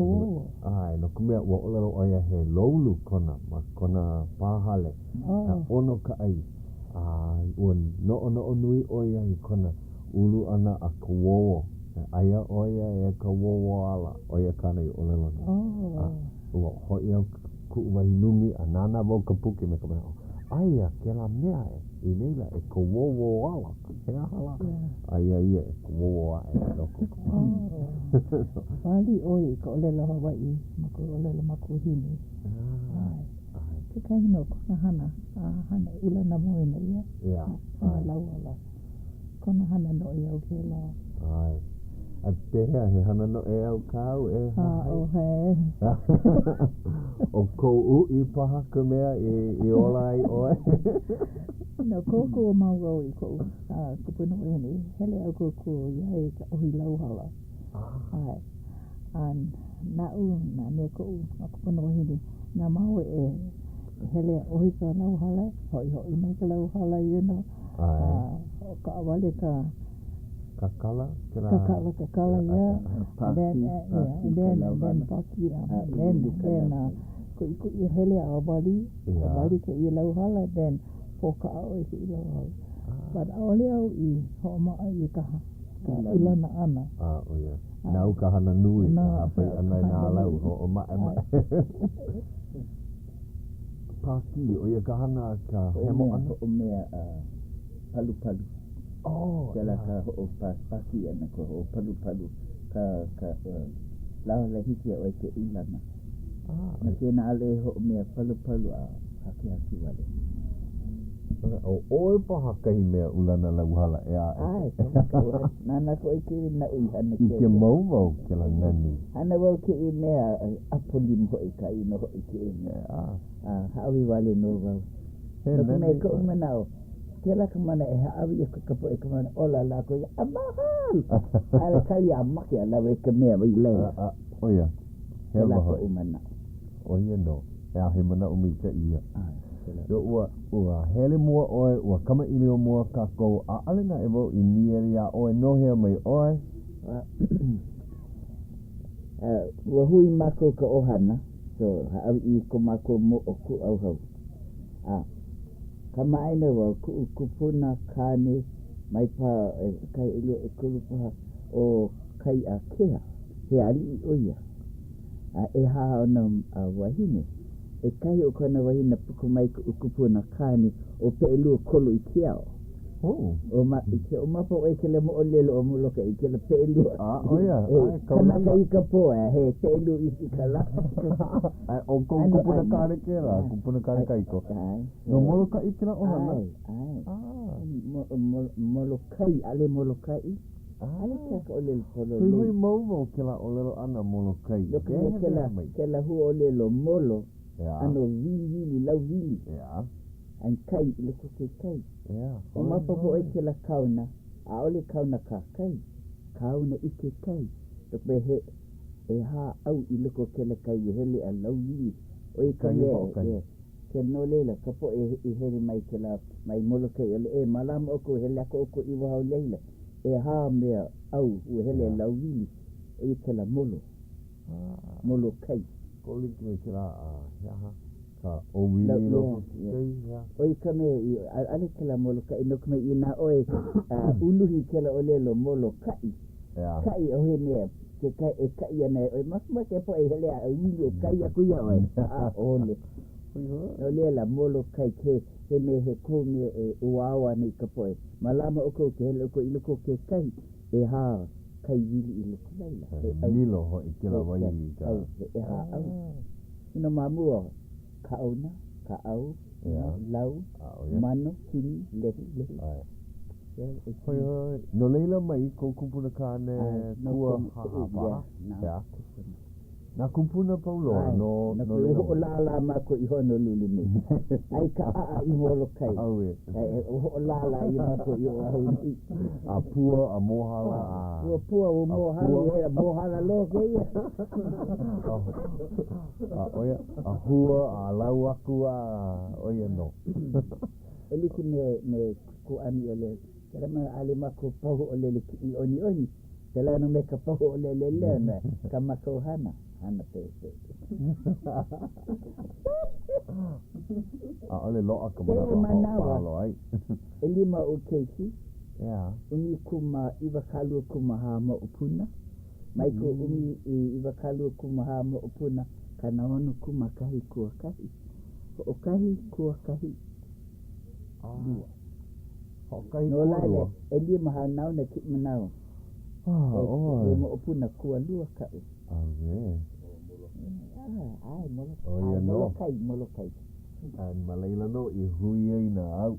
Ka wowo. ʻAe, no ka mea, ua ʻōlelo ʻo ia he loulu kona ma kona pā hale, a ʻono ka ʻai, a ua noʻonoʻo nui ʻo ia i kona ulu ʻana a ka wowo, e ʻai ʻo ia e ka wowo ala, ʻo ia kāna i ʻōlelo nei. A ua hoʻi au kuʻu wahi lumi a nānā wau ka puke me ka manaʻo, aia kēlā mea i laila e ka wowo ala, he aha lā? Aia ia e ka wowo aʻe i loko o ka pā. Wali ʻoe i ka ʻōlelo Hawaiʻi ma kou ʻōlelo makuahine. ʻAe. Kekahi nō kona hana, a hana ulana moena ia. Hana lauhala. Kona hana noʻeau kēlā. ʻAe. A pehea, he hana noʻeau kāu e hahai? ʻAʻohe. ʻO kou uʻi paha ka mea i ola ai ʻoe? No kōkua mau wau i koʻu kupuna wahine, hele au kōkua iā ia i ka ʻohi lauhala. ʻAe. A naʻu, na me koʻu kupuna wahine, na māua e hele a ʻohi ka lauhala, hoʻihoʻi mai ka lauhala, you know. A hoʻokaʻawale ka Kakala? Kakala, kakala, yeah. And then, yeah, and then, and then pākī, and then, then, uh, kuʻikuʻi hele a wali, a wali kēia lauhala, then pōkaʻa ʻoe i kēia lauhala. But ʻaʻole au i hoʻomaʻa i ka, ka ulana ʻana. Ah, ʻo ia. Nāu ka hana nui, ka hāpai ʻana i nā lau, hoʻomaʻemaʻe. Pākī, ʻo ia ka hana ka hemo ʻana? Hoʻomea palupalu. Oh, Kēlā ka hoʻopākī ʻana, ka hoʻopalupalu, ka, ka, lauhala hiki iā ʻoe ke ulana. Ah. No kēnā ʻaʻole e hoʻomea palupalu a hakihaki wale. ʻO ʻoe paha kahi mea ulana lauhala, ʻeā? ʻAe, ka nānā aku ʻoe kēia naʻu i hana kēia. ʻIke mau wau kēlā nani. Hana wau kēia mea, ʻapo lima hoʻi ka ʻino hoʻi kēia mea. ʻEā. A hāʻawi wale nō wau. He No ka nani mea, koʻu ʻoe. manaʻo, kēlā ka mana e hāʻawi aku ka poʻe ka mana ola lākou ia, a mahalo! ʻAʻole kali a make a lawe i ka mea i laila. A, a, ʻo ia. Kēlā koʻu manaʻo. ʻO ia nō. ʻEā, he manaʻo maikaʻi ia. ʻAe, kēlā. No, ua, ua hele mua ʻoe, ua kamaʻilio mua kākou, ʻaʻole naʻe wau i nīele iā ʻoe no hea mai ʻoe? A, ua hui mākou ka ʻohana, so hāʻawi ʻia ko mākou moʻokūʻauhau. A, kamaʻāina wau, kuʻu kupuna kāne mai paha ʻekahi, ʻelua, ʻekolu paha ʻo Kaiākea, he aliʻi ʻo ia. A ʻehā ona wāhine. ʻEkahi o kona wāhine puka mai kuʻu kupuna kāne ʻo Peʻelua kolo i ke ao. Oh. ʻO ma, i ke maopopo ʻoe kēlā moʻolelo o Molokaʻi, kēlā Peʻelua. A, ʻo ia, He ʻae, kaulana. kanaka i ka pō, a he Peʻelua i, i ka lā. ʻAe, ʻo kou kupuna kāne kēlā, kupuna kāne kahiko. ʻAe. No Molokaʻi kēlā ʻohana? ʻAe, ʻae. Ah. Mo, mo, Molokai, ʻaʻole Molokaʻi. ʻAʻole kēlā ka ʻōlelo pololei. Hoihoi mau wau kēlā ʻōlelo ʻana Molokai. No ka mea kēlā, kēlā huaʻōlelo molo, ʻano wiliwili, lauwili. ʻEā. And kai, i loko o ke kai. ʻEā. Ua maopopo ʻoe kēlā kaona, ʻaʻole kaona ka kai, kaona i ke kai. No ka mea he ʻehā ʻau i loko o kēlā kai ua hele a lauwili. ʻO ia ka mea, yeah. Ke no laila, ka poʻe i hele mai kēlā mai Molokai ʻole, e mālama ʻoukou, hele aku ʻoukou i waho o laila, ʻehā mea ʻau ua hele a lauwili, ʻo ia kēlā molo, Molokai. Kohu like me kēlā, he aha, ka ʻōwili i loko o ke kai, ʻeā? ʻO ia ka mea i, ʻaʻole kēlā Molokaʻi, no ka mea inā ʻoe unuhi i kēlā ʻōlelo Molokaʻi, kaʻi ʻaʻohe mea ke kai e kaʻi ana e ʻoe, makemake ka poʻe e hele a wili e kai aku iā ʻoe, ʻaʻole. No laila, Molokai, he, he mea, he kohu mea e ʻuao ana i ka poʻe. Mālama ʻoukou ke hele ʻoukou i loko o ke kai, ʻehā kai wili i loko laila. He ʻau. Milo hoʻi kēlā wai i ka. ʻAu, he ʻehā ʻau. You know, ma mua, kaona, kaʻau, lau, mano, kini, lehu, lehu. Hoihoi. No laila mai kou kupuna kāne kuahaha paha? Nā kūpuna. Nā kūpuna pau loa, no, no laila mai. Hoʻolālā mākou i Honolulu nei. Ai ka ʻaʻa i Molokai. ʻAuē. Hoʻolālā ʻia mākou i Oʻahu nei. A pua, a mōhala, a. Ua pua, ua mōhala, ua mōhala loa kēia. A ʻo ia, a hua, a lau aku, a ʻo ia nō. E like me, me ko ʻAmiʻole, kēlā mea ʻaʻole mākou pahu ʻōlele kiʻi ʻoniʻoni, pēlā nō me ka pahu ʻōlele leo na kā mākou hana. Hana peʻepeʻe. ʻAʻole loaʻa ka manawa hoʻopahalo ai. ʻElima oʻu keiki, 19 24 moʻopuna. Mai ka ʻumi i 24 moʻopuna, 61 kuakahi. Hoʻokahi kuakahi lua. Hoʻokahi No laila, kualua. ʻelima hanauna kēia manawa. He moʻopuna kualua kaʻu. Auē. ʻAe, Molokai. ʻO ia nō. Molokai, Molokai. A ma laila nō i hui ai nā au.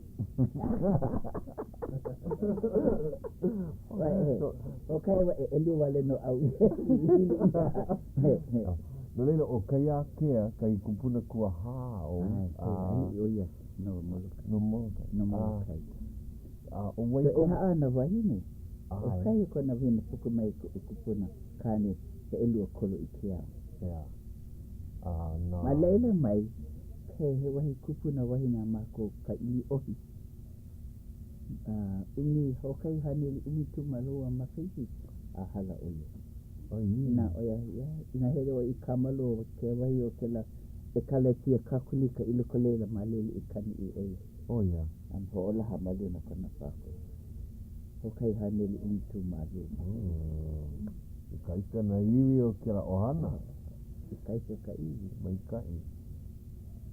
ʻO ka hewa, ʻelua wale nō au i hili ʻia. No laila, ʻo Kaiākea kahi kupuna kuahā ou. ʻAe, he aliʻi ʻo ia no Molokai. No Molokai. No Molokai. A ʻo wai So kou? ʻehā āna wāhine. ʻAe. ʻO kahi o kona wahine puka mai kuʻu kupuna kāne he ʻelua kolo i ke ao. ʻEā. A na. Ma laila mai, he, he wahi kupuna wahine a mākou ka ʻili ʻohi. A ʻumi, hoʻokahi haneli ʻumikūmālua makahiki a hala ʻo ia. ʻAi. Inā ʻo ia, ia, inā hele ʻoe i Kāmaloa, ke wahi o kēlā ʻekalesia Kakolika i loko laila ma laila i kanu ʻia ʻo ia. ʻO ia. A hoʻolaha ma luna kona pākō. Hoʻokahi haneli ʻumikūmālua makahiki. Ikaika nā iwi o kēlā ʻohana. Ikaika ka iwi. Maikaʻi.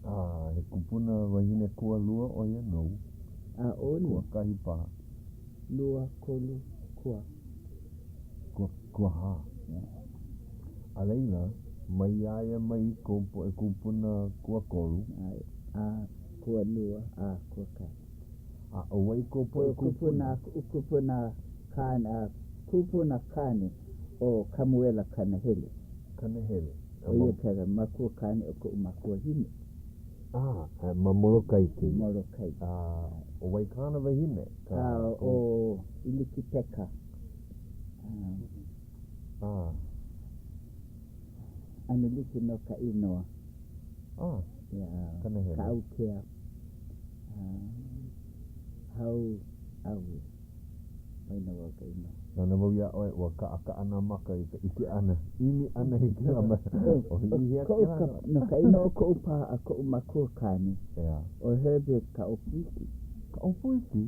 A he kupuna wahine kualua ʻo ia nou? ʻAʻole. Kuakahi paha. Lua, kolu, kua. Kua, kuahā. A laila, mai iā ia mai kou poʻe kūpuna kuakolu. ʻAe, a kualua, a kuakahi. A ʻo wai kou poʻe kūpuna? Kuʻu kupuna kāne, a kupuna kāne ʻo Kamuela Kanahele. Kanahele. ʻO ia ka makua kāne o koʻu makuahine. A, ma Molokai kēia. Molokai. A, ʻo wai kāna wahine? Ka, a, ʻo Ilikipeka. A. ʻAno like nō ka inoa. A, Yeah, Kanahele. Kaʻaukea. A, hau, ʻauē. Mai nō wau ka inoa. Nānā wau iā ʻoe, ua kaʻakaʻa nā maka i ka ʻike ʻana, ʻimi ʻana i kēlā mea. ʻO i hea kēlā mea? No ka inoa o koʻu pā a koʻu makua kāne, ʻo Herbert Kaʻōpuiki. Kaʻōpuiki?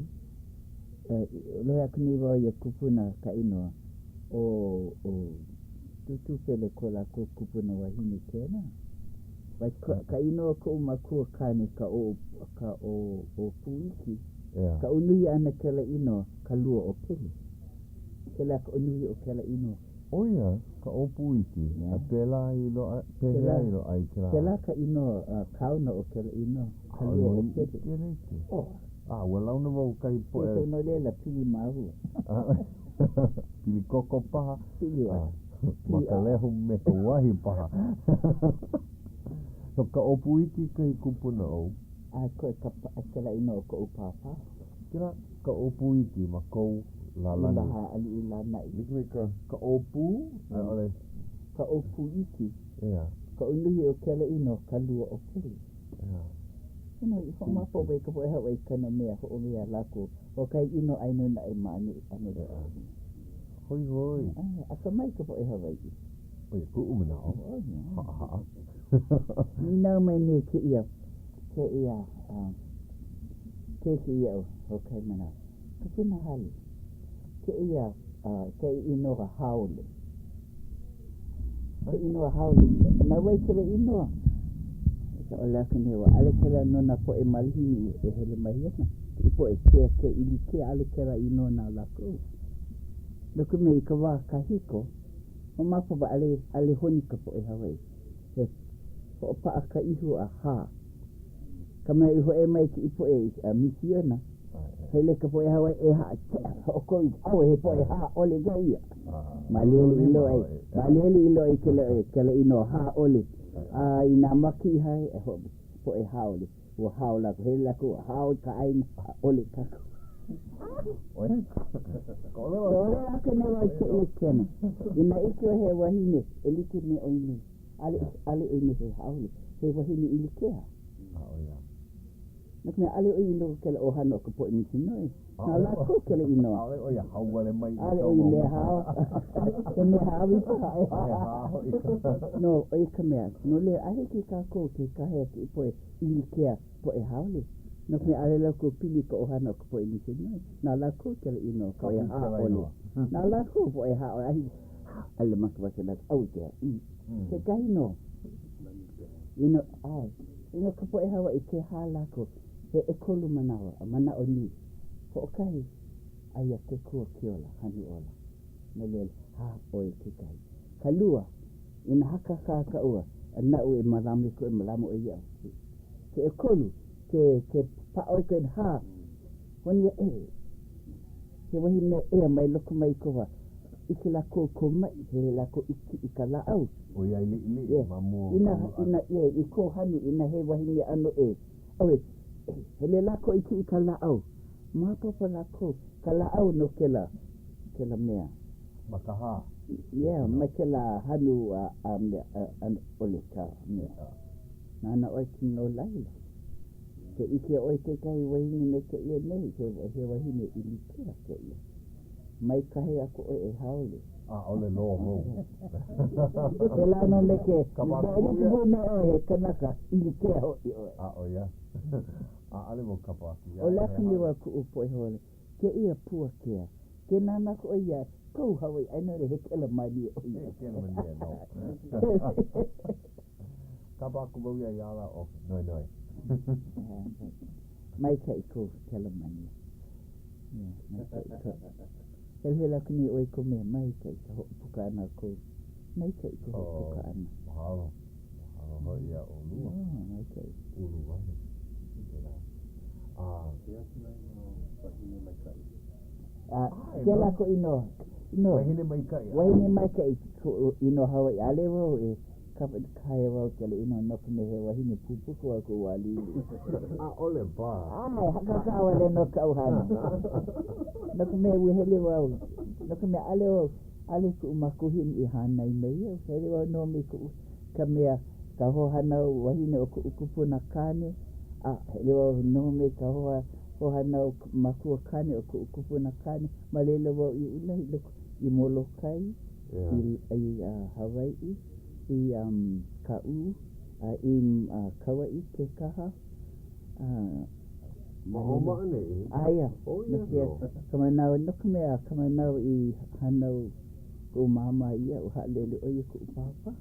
Lohe aku nei wau iā kupuna ka inoa, ʻo ʻo Tūtū Pele ko lākou kupuna wahine kēlā. Wai ka inoa o koʻu makua kāne ka ʻo ka ʻŌpuiki. Ka unuhi ʻana kēlā inoa, ka lua o Pele. Kēlā ka unuhi o kēlā inoa. ʻO ia ka ʻŌpuiki, a pēlā i loaʻa, pehea i loaʻa ai kēlā? Kēlā ka inoa kaona o kēlā inoa, ka lua o Pele. ʻAʻole wau i ʻike like. Oh. A, ua launa wau kahi poʻe. So no laila, pili māua. Pili koko paha. Pili wale. Ma ka lehu me ka uahi paha. So ka ʻŌpuiki kahi kupuna ou? A koe ka kēlā inoa o koʻu pāpā. Kēlā ka ʻŌpuiki ma kou lālani. Laha aliʻi lānaʻi. Like me ka ka ʻōpū, a i ʻole. Ka ʻŌpuiki. ʻEā. Ka unuhi o kēlā inoa ka lua o Pele. ʻEā. You know, i hoʻomaopopo i ka poʻe Hawaiʻi ka mea hoʻowea lākou. ʻO kahi inoa ʻai nō naʻe ma ʻaneʻi ʻano. ʻEā. Hoihoi. ʻAe, akamai ka poʻe Hawaiʻi. ʻO ia kuʻu manaʻo. Haʻahaʻa. Nīnau mai nei kēia, kēia keiki iaʻu hoʻokahi manawa. Kupuna Hale, kēia, kēia inoa haole. Ke inoa haole. Na wai kēlā inoa? Ka ʻōlelo aku nei, ʻaʻole kēlā no nā poʻe malihini e hele mai ana. I poʻe kea, kea ʻilikea, ʻaʻole kēlā inoa na lākou. No ka mea, i ka wā kahiko, Hoʻomaopopo ʻaʻole, ʻaʻole honi ka poʻe Hawaiʻi. He hoʻopaʻa ka ihu a hā. Ka mea i hōʻea mai kēia poʻe i misiona, hele ka poʻe Hawaiʻi e hā, hoʻokō i, ʻauē, he poʻe hā ʻole kēia. Ma laila i loaʻa ai, ma laila i loaʻa ai kēlā, kēlā inoa hā ʻole. A inā make i hā, he poʻe haole. Ua hao lākou, hele lākou a hao i ka ʻāina, ʻaʻole kākou. ʻŌlelo aku nei wau i kēia kena, inā ʻike ʻoe he wahine e like me ʻoe nei, ʻaʻole, ʻaʻole ʻoe nei he haole, he wahine ʻilikea. ʻAʻole. No ka mea, ʻaʻole ʻo ia i loko o kēlā ʻohana o ka poʻe misinoi. Na lākou kēlā inoa. ʻAʻole ʻo ia hao wale mai i ʻAʻole ʻo ia mea hao. He mea hāʻawi paha. A he hā hoʻi ka. No, ʻo ia ka mea. No laila, a hiki kākou ke kāhea i poʻe ʻilikea, poʻe haole. No ka mea, ʻaʻole lākou pili i ka ʻohana o ka poʻe misinoi. Na lākou kēlā inoa, poʻe hā ʻole. Na lākou poʻe hā ʻole. A hiki, hā, ʻaʻole makemake lākou. ʻAu i ke hā. Kekahi nō. You know, ʻae. You know, ka poʻe Hawaiʻi, ke hā lākou, he ʻekolu manawa, a manaʻo nui. Hoʻokahi, aia ke kua ke ola, hanu ola. No laila, hā ʻoe kekahi. Ka lua, inā hakakā ka ua, a naʻu e mālama i koʻu, e mālama ʻoe iaʻu. Ke ʻekolu, ke, ke paʻa ʻoe koe, hā, honi aʻe, he wahi mea ʻē mai loko mai kou hā. ʻIke lākou kou maʻi, hele lākou i kiʻi i ka lāʻau. ʻOiai liʻiliʻi ma mua o ka hanu ʻana. Inā, i kou hanu, inā he wahi mea ʻano ʻē, ʻawe, hele lākou i kiʻi i ka lāʻau. Maopopo lākou, ka lāʻau no kēlā, kēlā mea. Ma ka hā. Yeah, ma kēlā hanu a, a mea, ʻano ʻole ka mea. Nānā ʻoe no laila. Ke ʻike ʻoe kekahi wahine me kēia nei, he, he wahine ʻilikea kēia. Mai kahe aku ʻoe e haole. ʻAʻole loa wau. Pēlā nō me ke, e like pū me ʻoe, he kanaka ʻilikea hoʻi ʻoe. A ʻo ia, ʻaʻole wau kapa aku iā ʻO lea aku nei wau kuʻu poʻe haole, kēia pua kea. Ke nānā aku ʻoe iā kou Hawaiʻi, aia nō he kela mālie ʻo ia. He kela mālie nō. Kapa aku wau iā ia ala ʻo Noenoe. Maikaʻi kou kela mālie. Yeah, maikaʻi ka. Heluhelu aku nei ʻoe i kou mea, maikaʻi ka hoʻopuka ʻana o kou. Maikaʻi ka hoʻopuka ʻana. Oh, mahalo. Mahalo hoʻi iā ʻolua. Oh, maikaʻi. Ulu wale. Kēlā. A. He atu ai no wahine maikaʻi. A, kēlā koʻu inoa. Inoa. Wahine maikaʻi. Wahine maikaʻi koʻu inoa Hawaiʻi. ʻAʻole wau e kapa kāhea wau kēlā inoa no ka mea he wahine pupuka wau koʻu wā liʻiliʻi. ʻAʻole paha. ʻAe, hakakā wale nō kaʻu hana. No ka mea ua hele wau, no ka mea ʻaʻole wau, ʻaʻole kuʻu makuahine i hānai mai iaʻu. Hele wau nō me kuʻu, ka mea, ka hoahānau wahine o kuʻu kupuna kāne, a hele wau nō me ka hoa, hoahānau makua kāne o kuʻu kupuna kāne. Ma laila wau i ulahi loko i Molokai, i, i Hawaiʻi, i Kaʻū, a i Kauaʻi, Kekaha, a Ma o ma ʻaneʻi? Aia. ʻO ia nō. Ka manawa, no ka mea, ka manawa i hānau kuʻu māmā iaʻu, haʻalele ʻo ia kuʻu pāpā.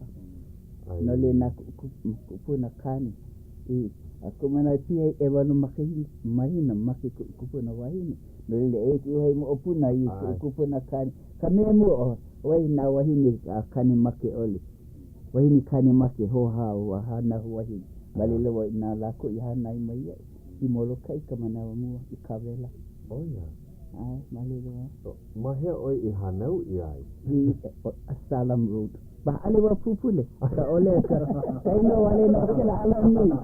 No laila na kuʻu kupuna kāne i, a koʻu manawa i piha ai ʻewalu makahiki, mahina, make kuʻu kupuna wahine. No laila, eia kuʻu wahi moʻopuna i kuʻu kupuna kāne. Ka mea mua, ʻo wai nā wāhine a kāne make ʻole. Wahine kāne make, hoahā, ua hānau wahine. Ma laila wau na lākou i hānai mai iaʻu. I Molokaʻi ka manawa mua, i Kawela. ʻO ia? ʻAe, ma laila wau. Ma hea ʻoe i hānau ʻia ai? I Asylum Road. But ʻaʻole wau pupule. Ka ʻole, ka, ka inoa wale nō o kēlā alanui.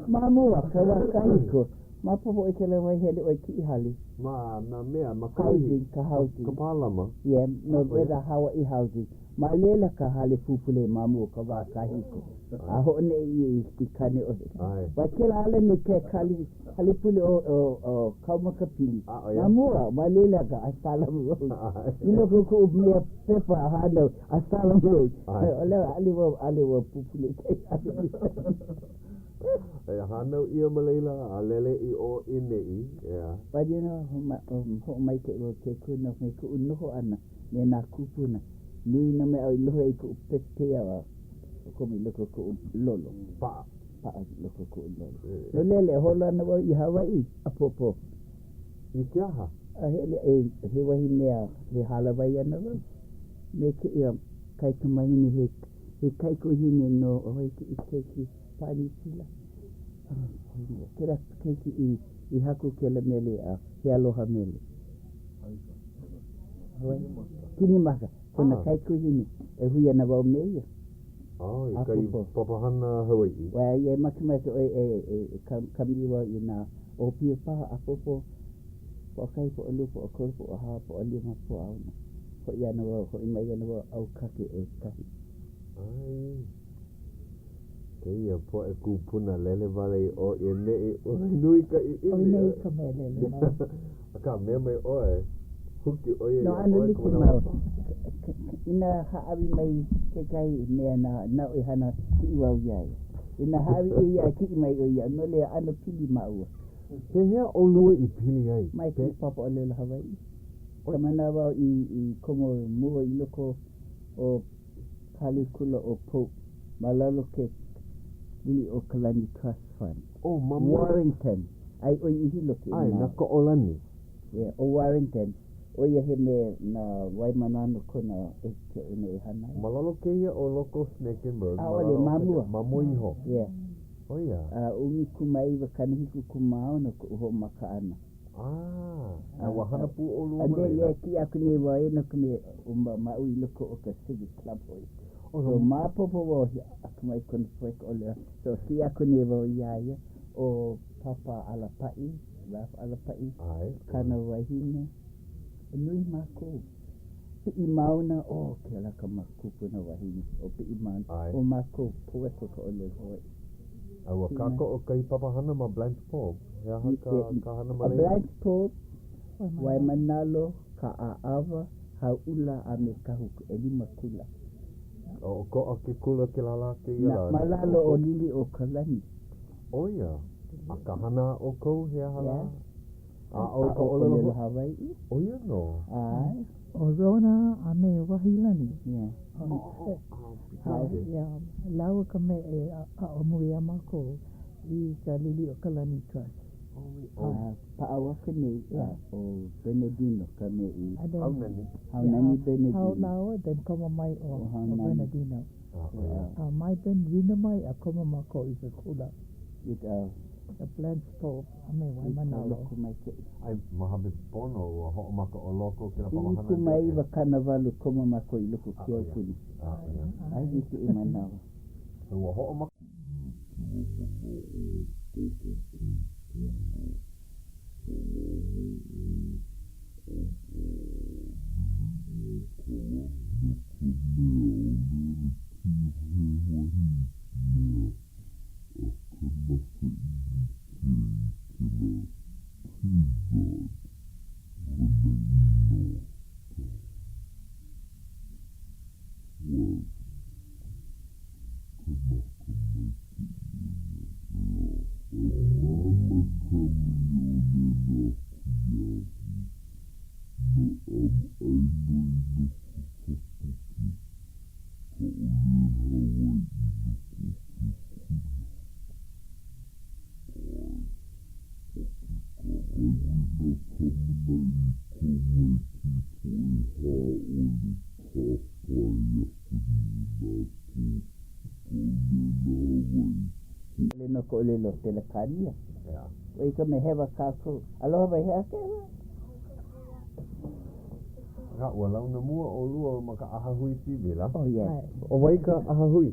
Ma mua, ka wā kahiko. Maopopo ʻoe kēlā wahi hele ʻoe kiʻi hale. Ma nā mea, ma Kalihi. Housing, ka housing. Ka pālama. Yeah, no, where the Hawaii housing. Ma laila ka hale pupule ma mua ka wā kahiko. A hoʻoneʻe ʻia i, i Kaneʻohe. ʻAe. Wai kēlā alanui ke kali, hale pule o, o, o Kaumakapili. A, ʻo ia. Ma mua, ma laila ka Asylum Road. ʻAe. I loko o kuʻu mea pepa hānau, Asylum Road. ʻAe. ʻOle, ʻaʻole wau, ʻaʻole wau pupule i kēia alanui. E hānau ʻia ma laila a lele i ʻō i ʻaneʻi, ʻeā. But you know, hoʻomaikaʻi wau ke Akua no me kuʻu noho ʻana me nā kūpuna. Nui nā mea aʻu i lohe ai i kuʻu pepeiao a komo i loko o kuʻu lolo. Paʻa. Paʻa i loko o kuʻu lolo. No laila, e holo ana wau i Hawaiʻi ʻapōpō. I ke aha? A hele, e, he wahi mea, he hālāwai ana wau me kēia kaikamahine he He kaikuahine nō ʻo wai ke keiki pāʻani pila. Kēlā keiki i, i haku kēlā mele a he aloha mele. Kinimaka, kona ah. kaikuahine e hui ana wau me ia. Oh, i ka papahana Hawaiʻi. Well, yeah, makemake ʻoe e, e, e kamaliʻi wau i nā ʻōpio paha ʻapōpō, poʻokahi, poʻolua, poʻokolu, poʻohā, poʻolima, poʻaono. Hoʻi ana wau, hoʻi mai ana wau ʻAukake ʻekahi. ʻAe. Kēia poʻe kūpuna lele wale i ʻō i ʻaneʻi, ʻoi nui ka ʻiʻini. ʻOi nui ka mea lele mai. Akā, mea mai ʻoe, huki ʻo ia No, iā ʻano ʻoe ka like manawa. mau. Inā hāʻawi mai kekahi mea na, naʻu e hana kiʻi wau iā ia. Inā hāʻawi ʻia iaʻu, kiʻi mai ʻo ia, no laila ʻano pili māua. Pehea ʻolua i pili ai? Mai kuʻu papa ʻōlelo Hawaiʻi. Ka manawa i, i komo mua i loko o ka hale kula ʻo Pope, ma lalo ke Liliʻuokalani Trust Fund. Oh, ma mua. Warrington. ʻAe ʻo ia i Hilo kēia ʻAe, manawa. na Koʻolani. Yeah, ʻo Warrington, ʻo ia he mea na Waimānalo kona e keʻena e hana ai. Ma lalo kēia o loko Snakenberg, ma ʻAʻole, lalo ma mua. Ma mua iho. Yeah. ʻO ia. A 1976 koʻu hoʻomaka ʻana. Ah, a ua hana pū ʻolua And ma then, laila? yeah, kiʻi aku nei wau e no ka mea, ʻo ma, maʻu i loko o ka Civic Club hoʻi. Oh, So, maopopo wau he akamai kona poʻe ka ʻōlelo. So, kiʻi aku nei wau iā ia, ʻo Papa Alapaʻi, Ralph Alapaʻi, ʻAe, kāna wahine. Nui mākou. Piʻi mauna, oh, kēlā ka kupuna wahine, ʻo Piʻi Mauna. ʻAe. ʻO mākou, poeko ka ʻōlelo Hawaiʻi. A ua kākoʻo kahi papahana ma Blanchpole. He aha ka, ka hana ma A laila? Blanchpole, Waimānalo, Kaʻaʻawa, Hauʻula a me Kahuku, ʻelima kula. A ʻokoʻa ke kula kēlā lā kēia lā? Ma lalo o Liliʻuokalani. ʻO ia. A ka hana a ʻoukou, he aha lā? Yeah. A ʻo ka ʻōlelo Hawaiʻi? ʻO ia nō. ʻAe. ʻO Rona a me Wahilani. Yeah. Yeah. Lāua ka mea e aʻo mua iā mākou i ka Liliʻuokalani Trust. A paʻau aku nei ʻo Bernardino ka mea i. Haunani. Haunani Bernardino. Hau lāua, then komo mai ʻo Bernardino. A mai Bernardino mai a komo mākou i ke kula. I ka. Blanchpole a me Waimānalo. ʻAe, ma hope pono ua hoʻomaka ʻo loko kēlā papahana. 1998 komo mākou i loko ke aupuni. A hiki i kēia manawa. Ua hoʻomaka. ʻAʻole no ka ʻōlelo Pelekānia. ʻO ia ka mea hewa kākou. Aloha mai, he aha kēlā? Akā, ua launa mua ʻolua ma ka ʻahahui sivila. Oh, yes. ʻO wai ka ʻahahui?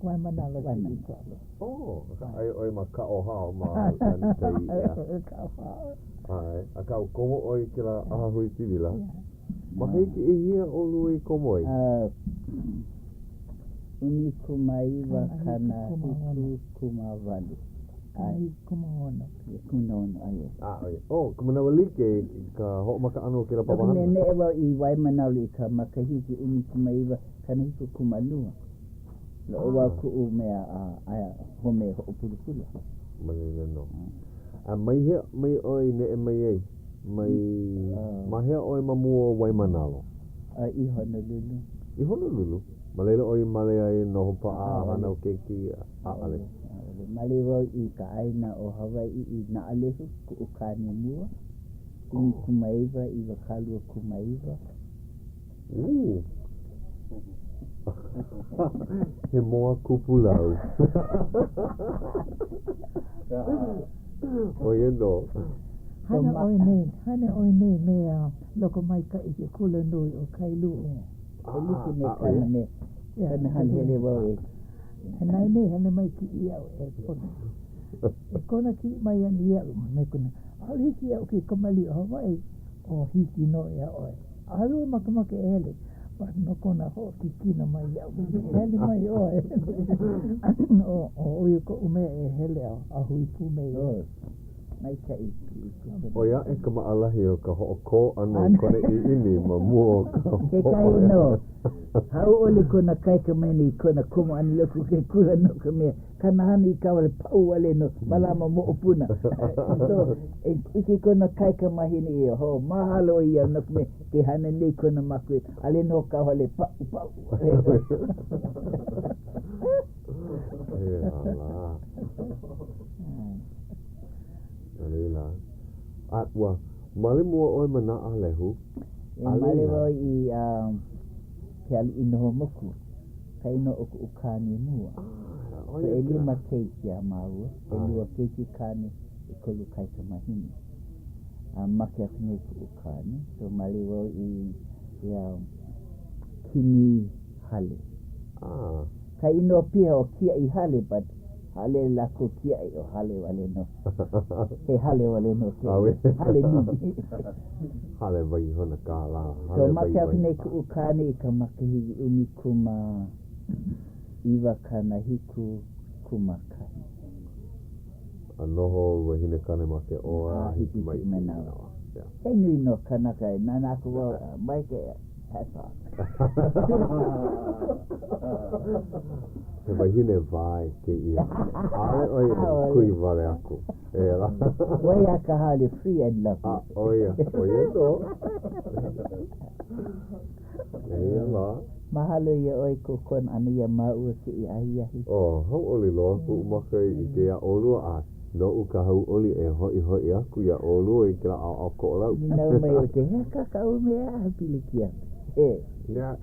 Waimānalo Civic Club. Oh, akā, aia ʻoe ma Kaʻōhao ma Lanikai, ʻeā. Kaʻōhao. ʻAe, akā, ua komo ʻoe i kēlā ʻahahui sivila. Makahiki ʻehia ʻolua i komo ai? 1978. 76. 76, ʻae. ʻAe. Oh, ka manawa like i ka hoʻomaka ʻana o kēlā No ka papahana. mea, neʻe wau i Waimānalo i ka makahiki 1972. Loaʻa wau kuʻu mea a home hoʻopulapula. Ma laila nō. A mai hea mai ʻoe i neʻe mai ai? Mai, ma hea ʻoe ma mua o Waimānalo? A i Honolulu. I Honolulu? Ma laila ʻoe i male ai, noho paʻa a hānau keiki, ʻaʻole? ʻAʻole. Male wau i ka ʻāina o Hawaiʻi i Naʻalehu, kuʻu kāne mua, 19 29. Ooh. He moa kupulau. ʻO ia nō. Hana ʻoe nei, hana ʻoe nei me a lokomaikaʻi ke kula nui o Kailua. E like me kāna mea, kāna hana hele wau e. Hana nei, hana mai kiʻi iaʻu e pono. E kona kiʻi mai ana iaʻu me kona. ʻAʻole hiki iaʻu ke kamaʻilio Hawaiʻi, o hiki nō iā ʻoe. ʻAʻole wau makemake e hele. But no kona hoʻokikina mai iaʻu, hele mai ʻoe. ʻO ʻo ia koʻu mea e hele a hui pū me ia. Oh, maikaʻi kuʻu kupuna. ʻOi aʻe ka maʻalahi o ka hoʻokō ʻana i kona ʻiʻini ma mua o ka Kekahi nō, hauʻoli kona kaikamahine i kona komo ʻana i loko o ke kula no ka mea, Kāna hana i kauhale paʻu wale nō, mālama moʻopuna. So, e ʻike kona kaikamahine ia, ho, mahalo ʻo ia no ka mea, ke hana nei kona makua, ʻaʻole nō kauhale paʻu, paʻu wale nō. E ala. No laila, a ua male mua ʻoe ma Nāʻālehu? E male wau i um, ke aliʻi noho moku. Ka inoa o kuʻu kāne mua. So ʻelima keiki a māua, ʻelua keiki kāne, ʻekolu kaikamahine. A make aku nei kuʻu kāne, so male wau i ia kini hale. Ka inoa piha ʻo kiaʻi hale, but ʻaʻole lākou kiaʻi, ʻo hale wale nō. He hale wale nō kēia, hale nui. Hale waihona kālā, So hale make aku waiwai. nei kuʻu kāne i ka makahiki 1971. A noho wahine kāne make ʻoe a A hiki hiki mai kuʻu kēia manawa. manawa. Yeah. He nui nō kanaka e nānā aku wau, mai ke hats off. He wahine wae kēia. ʻAʻole ʻoe e kuhi wale aku. E ala. Wahi a ka haole free and lovely. A, ʻo ia, ʻo ia nō. Eia lā. Mahalo iā ʻoe i kou kona ʻana iā māua kēia ahiahi. Oh, hauʻoli loa kuʻu maka i ʻike iā ʻolua a noʻu ka hauʻoli e hoʻihoʻi aku iā ʻolua i kēlā ʻaoʻao Koʻolau. Nīnau mai ʻo te hea kā kāu mea a pilikia. He. Mea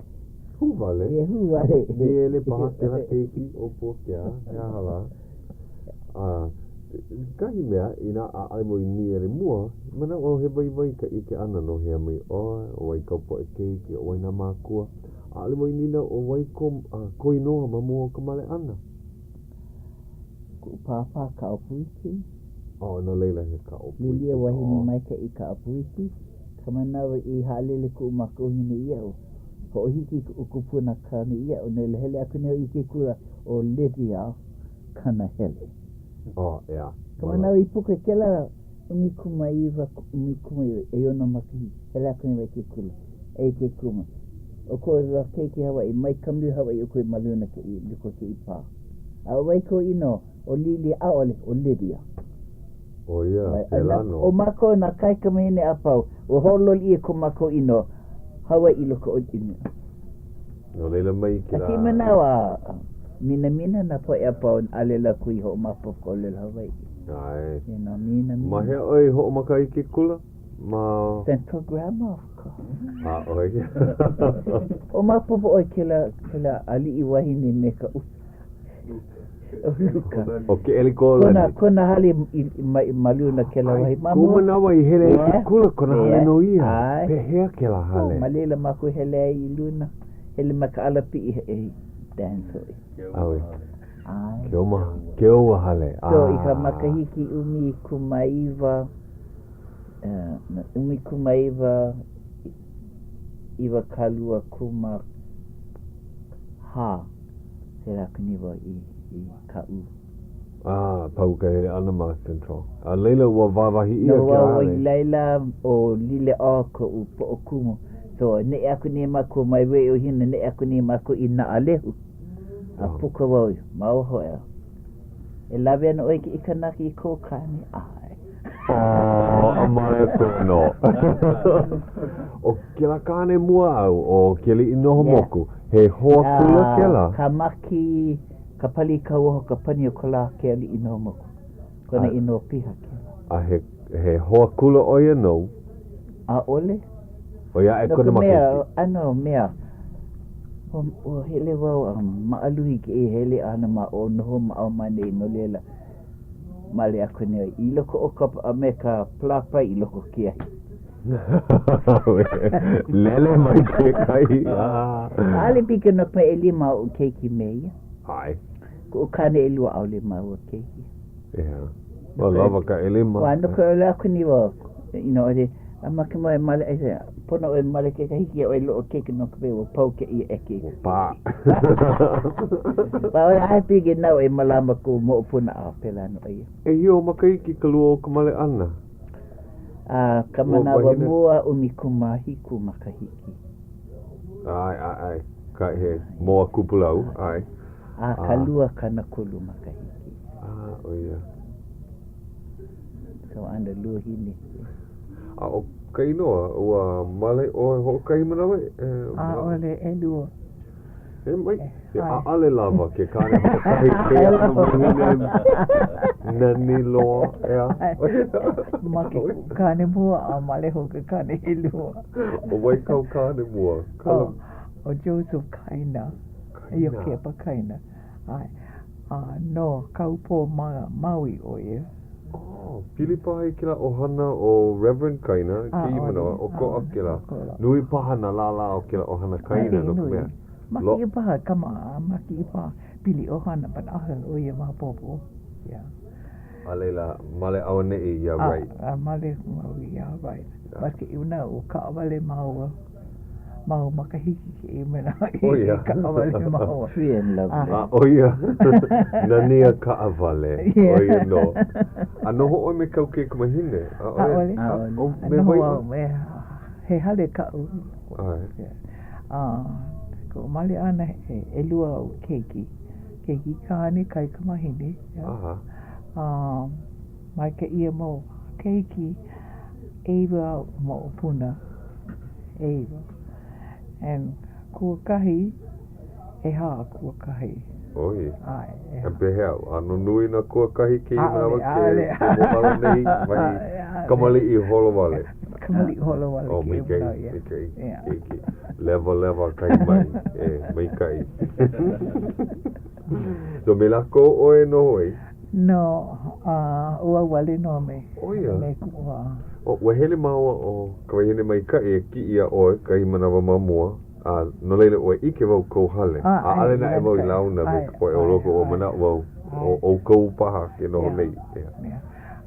hū wale. He hū wale. Nīele paha kēlā keiki ʻo Puakea, he aha lā. A kahi mea, inā ʻaʻole wau i nīele mua, manaʻo au he waiwai ka ʻike ʻana no hea mai ʻoe, ʻo wai kau poʻe keiki, ʻo wai nā mākua. ʻAʻole wau i nīnau ʻo wai ko, ko inoa ma mua o ka male ʻana. Kuʻu pāpā Kaʻōpuiki. Oh, no laila he Kaʻōpuiki. Lilia wahine maikaʻi Kaʻōpuiki. Ka manawa i haʻalele kuʻu makuahine iaʻu, hoʻohiki kuʻu kupuna kāne iaʻu, no laila hele aku nei i ke kula ʻo Lydia Kanahele. Oh, ʻeā. Ka manawa i puka kēlā 19, 16 makahiki, hele aku nei wau i ke kula, eia ke kumu. ʻO ko lā keiki Hawaiʻi, mai kamaliʻi Hawaiʻi ʻoukou ma luna kēia, loko o kēia pā. A ʻo wai kou inoa? ʻO Lilia, ʻaʻole, ʻo Lydia. ʻO ia, pēlā nō. ʻO mākou nā kaikamahine a pau, ua hoʻololi ʻia ko mākou inoa Hawaiʻi i loko o inoa. No laila mai kēlā. A kēia manawa, minamina nā poʻe a pau, ʻaʻole lākou i hoʻomaopopo ka ʻōlelo Hawaiʻi. ʻAe. You know, minamina. Ma hea ʻoe i hoʻomaka i ke kula? Ma. Central Grammar, of course. A, ʻo ia. Hoʻomaopopo ʻoe kēlā, kēlā aliʻi wahine me ka ʻupu. ʻO Luka. ʻO Keʻelikōlani. Kona, kona hale i, ma, ma luna kēlā wahi ma mua. Kuʻu manawa i hele ai i ke kula, kona hale nō ia. ʻAe. Pehea kēlā hale? Ma laila mākou hele ai i luna. Hele ma ka alapiʻi e dance hoʻi. ʻAue. ʻAe. Keoma, Keoua hale. So i ka makahiki 19, 19 24, hele aku nei wau i, i Kaʻū. A, pau ka hele ʻana ma Central. A laila ua wāwahi ʻia Noho kēlā wau hale. i laila, ʻo Liliʻao koʻu poʻokumu. So, neʻe aku nei mākou mai Waiohina, neʻe aku nei mākou i Naʻalehu. A puka wau ma waho ʻea. E lawe ana ʻoe i kēia kanaka i kou kāne? ʻAe. Oh, a male aku nō. ʻO kēlā kāne mua āu, ʻo Keliʻinohomoku, he hoa kula kēlā? Kamaki, ka pali kauoha ka pani o ka lā Kealiʻinohomoku. Kona inoa piha kēlā. A he, he hoa kula ʻo ia nou? ʻAʻole. ʻOi aʻe No kona ka mea, makahiki. ʻano mea, ua hele wau a maʻaluhi kēia hele ʻana ma o noho ma o ma nei no laila male aku nei i loko o ka a me ka palapalai i loko o ke ahi. Lele mai kekahi. ʻAʻole pika no ka mea ʻelima oʻu keiki me ia. ʻAe. Kuʻu kāne ʻelua ʻaʻole māua keiki. ʻEā. Ua lawa ka ʻelima. Ua no ka ʻole aku nei wau, you know, ʻole. A makemake e male, pono ʻoe e male kekahi hiki iā ʻoe loʻo keiki no ka mea ua pau kēia ʻeke. Ua pā. ʻAʻole ʻaʻohe pilikia naʻu e mālama kou moʻopuna a pēlā nō ʻo ia. ʻEhia ou makahiki ka lua o ka male ʻana? A ka manawa mua 17 makahiki. ʻAe, ʻae, ʻae. Ka he moa kupulau, ʻae. A ka lua 30 makahiki. A, ʻo ia. Ka ʻana luahine. A ʻo ka inoa, ua male ʻoe hoʻokahi manawa? ʻAʻole, ʻelua. E mai, ʻaʻole lawa ke kāne hoʻokahi kēia ʻano wahine nani loa, ʻeā? Make kuʻu kāne mua a male hou ke kāne ʻelua. ʻO wai kāu kāne mua? Kala... ʻO Joseph Kaina. Kaina. Iokepa Kaina. ʻAe. A no Kaupō Maui ʻo ia. Oh, pili paha i kēlā ʻohana o Reverend Kaina i kēia manawa, ʻokoʻa kēlā. Nui paha nā lālā o kēlā ʻohana Kaina no ka mea. Make ʻia paha kama, make ʻia paha pili ʻohana, but ʻaʻohe ʻo ia maopopo. Yeah. A laila, male auaneʻi iā Wright. A, a male au iā Wright. But kēia manawa, ua kaʻawale māua. Mau makahiki kēia manawa i kaʻawale māua. Free and lovely. A ʻo ia, nani a kaʻawale, ʻo ia nō. A noho ʻoe me kāu kaikamahine? ʻAʻole. ʻAʻole. Me wai ʻoe? Me, he hale kaʻu. ʻAe. A, koʻu male ʻana, ʻelua aʻu keiki. Keiki kāne, kaikamahine. Aha. A, mai kēia mau keiki, ʻeiwa aʻu moʻopuna. ʻeiwa. And kuakahi, ʻehā kuakahi. ʻOi. ʻAe, ʻehā. A pehea, ʻano nui nā kuakahi kēia manawa ke ʻAʻole, mohala nei, wahi kamaliʻi holo wale. Kamaliʻi holo wale Oh, kēia maikaʻi, manawa, yeah. maikaʻi, Yeah. keiki. Lewalewa kahi maʻi, e, maikaʻi. So me lākou ʻoe noho ai? No, a ʻo au wale nō me, ʻO ia? me kuʻu a. O, ua hele māua ʻo ka wahine maikaʻi e kiʻi iā ʻoe kahi manawa ma mua, a no laila ua ʻike wau kou hale. ʻAʻole naʻe wau i launa me ka poʻe o loko, ua manaʻo wau ʻo ʻoukou paha ke noho nei. Yeah.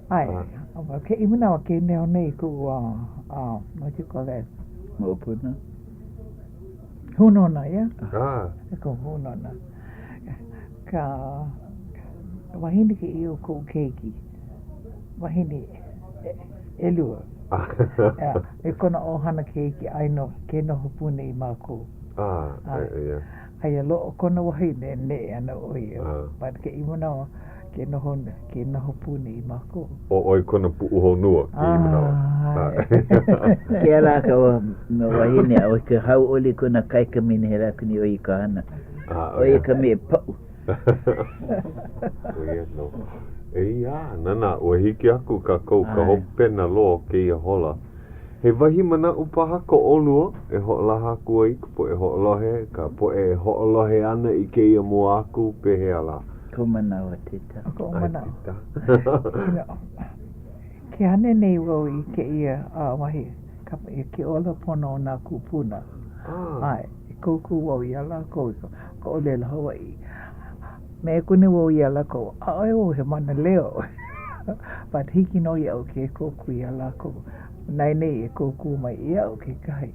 ʻAe, ʻo kēia manawa ke noho nei kuʻu a, a, what you call that? Moʻopuna? Hūnōna, yeah? Ah. Kuʻu hūnōna. Ka wahine kēia o koʻu keiki, wahine ʻelua. Me kona ʻohana keiki aia nō ke noho pū nei mākou. Ah, yeah. Aia loaʻa kona wahine neʻe ana ʻo ia. But kēia manawa ke noho, ke noho pū nei mākou. ʻO ʻoe kona puʻuhonua kēia manawa. Kēia lā ka wahine a ʻo ke hauʻoli kona kaikamahine hele aku nei ʻo ia i ka hana. ʻO ia ka mea e paʻu. ʻO ia nō. Eia, nana, ua hiki aku kākou ka hopena loa o kēia hola. He wahi manaʻo paha ko ʻolua e hoʻolaha aku ai ka poʻe hoʻolohe, ka poʻe e hoʻolohe ana i kēia mua aku, pehea lā? Kou manawa, Tita. Koʻu manaʻo. Ke hana nei wau i kēia wahi kapa ʻia ke ola pono o nā kūpuna. ʻAe, i kōkua wau iā lākou i ka ʻōlelo Hawaiʻi. Mea aku nei wau iā lākou, ʻaʻole wau he mānaleo, but hiki nō iaʻu ke kōkua iā lākou. Nae nei e kōkua mai iaʻu kekahi.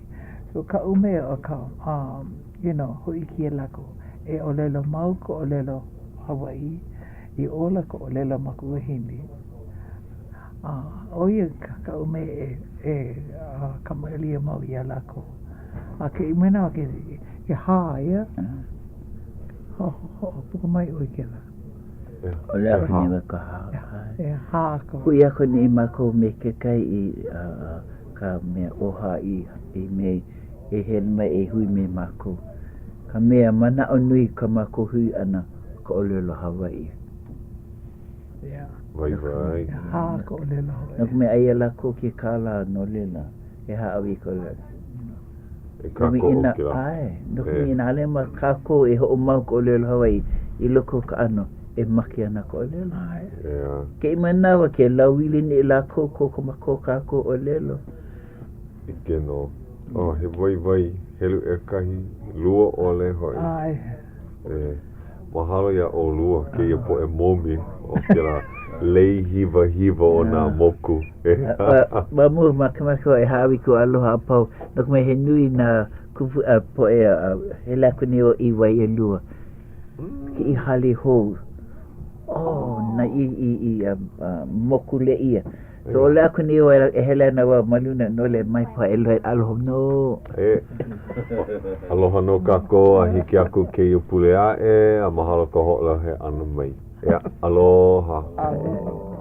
So kaʻu mea ʻo ka, you know, hōʻike iā lākou, e ʻōlelo mau ka ʻōlelo Hawaiʻi i ola ka ʻōlelo makuahine. A ʻo ia kaʻu mea e kamaʻilio mau iā lākou. A kēia manawa ke hā ia, hoʻopuka mai ʻoe i kēlā. ʻOle aku nei wau ka hā. E hā ka. Hui aku nei mākou me kekahi i ka mea ʻoha i mea e hele mai e hui me mākou. Ka mea manaʻo nui ka mākou hui ʻana ka ʻōlelo Hawaiʻi. Waiwai. Hā ka ʻōlelo Hawaiʻi. No ka mea aia lākou ke kālā no laila e hāʻawi i ka ʻōlelo. E kākoʻo kēlā. ʻAe, no ka mea inā ʻaʻole ma kākou e hoʻomau ka ʻōlelo Hawaiʻi i loko o ka ʻano e make ana ka ʻōlelo. ʻAe. Yeah. Kēia manawa ke lauwili nei lākou ko ko kākou ʻōlelo. ʻIke nō. Oh, he waiwai, helu ʻekahi, lua ʻole hoʻi. ʻAe. E, mahalo iā ʻolua, kēia poʻe momi o kēlā. lei hiwahiwa o nā moku. Ma mua, makemake wau e hāʻawi i kuʻu aloha a pau, no ka mea he nui nā kupu a poʻe a hele aku nei wau i Waialua, i hale hou. Oh, na i, i, i uh, moku Lēʻia. So ʻōlelo aku nei wau e hele ana wau ma luna no laila mai paha e lohe aloha nō. E, aloha nō kākou a hiki aku kēia pule aʻe a mahalo ka hoʻolohe ʻana mai. Ea, aloha. Aloha.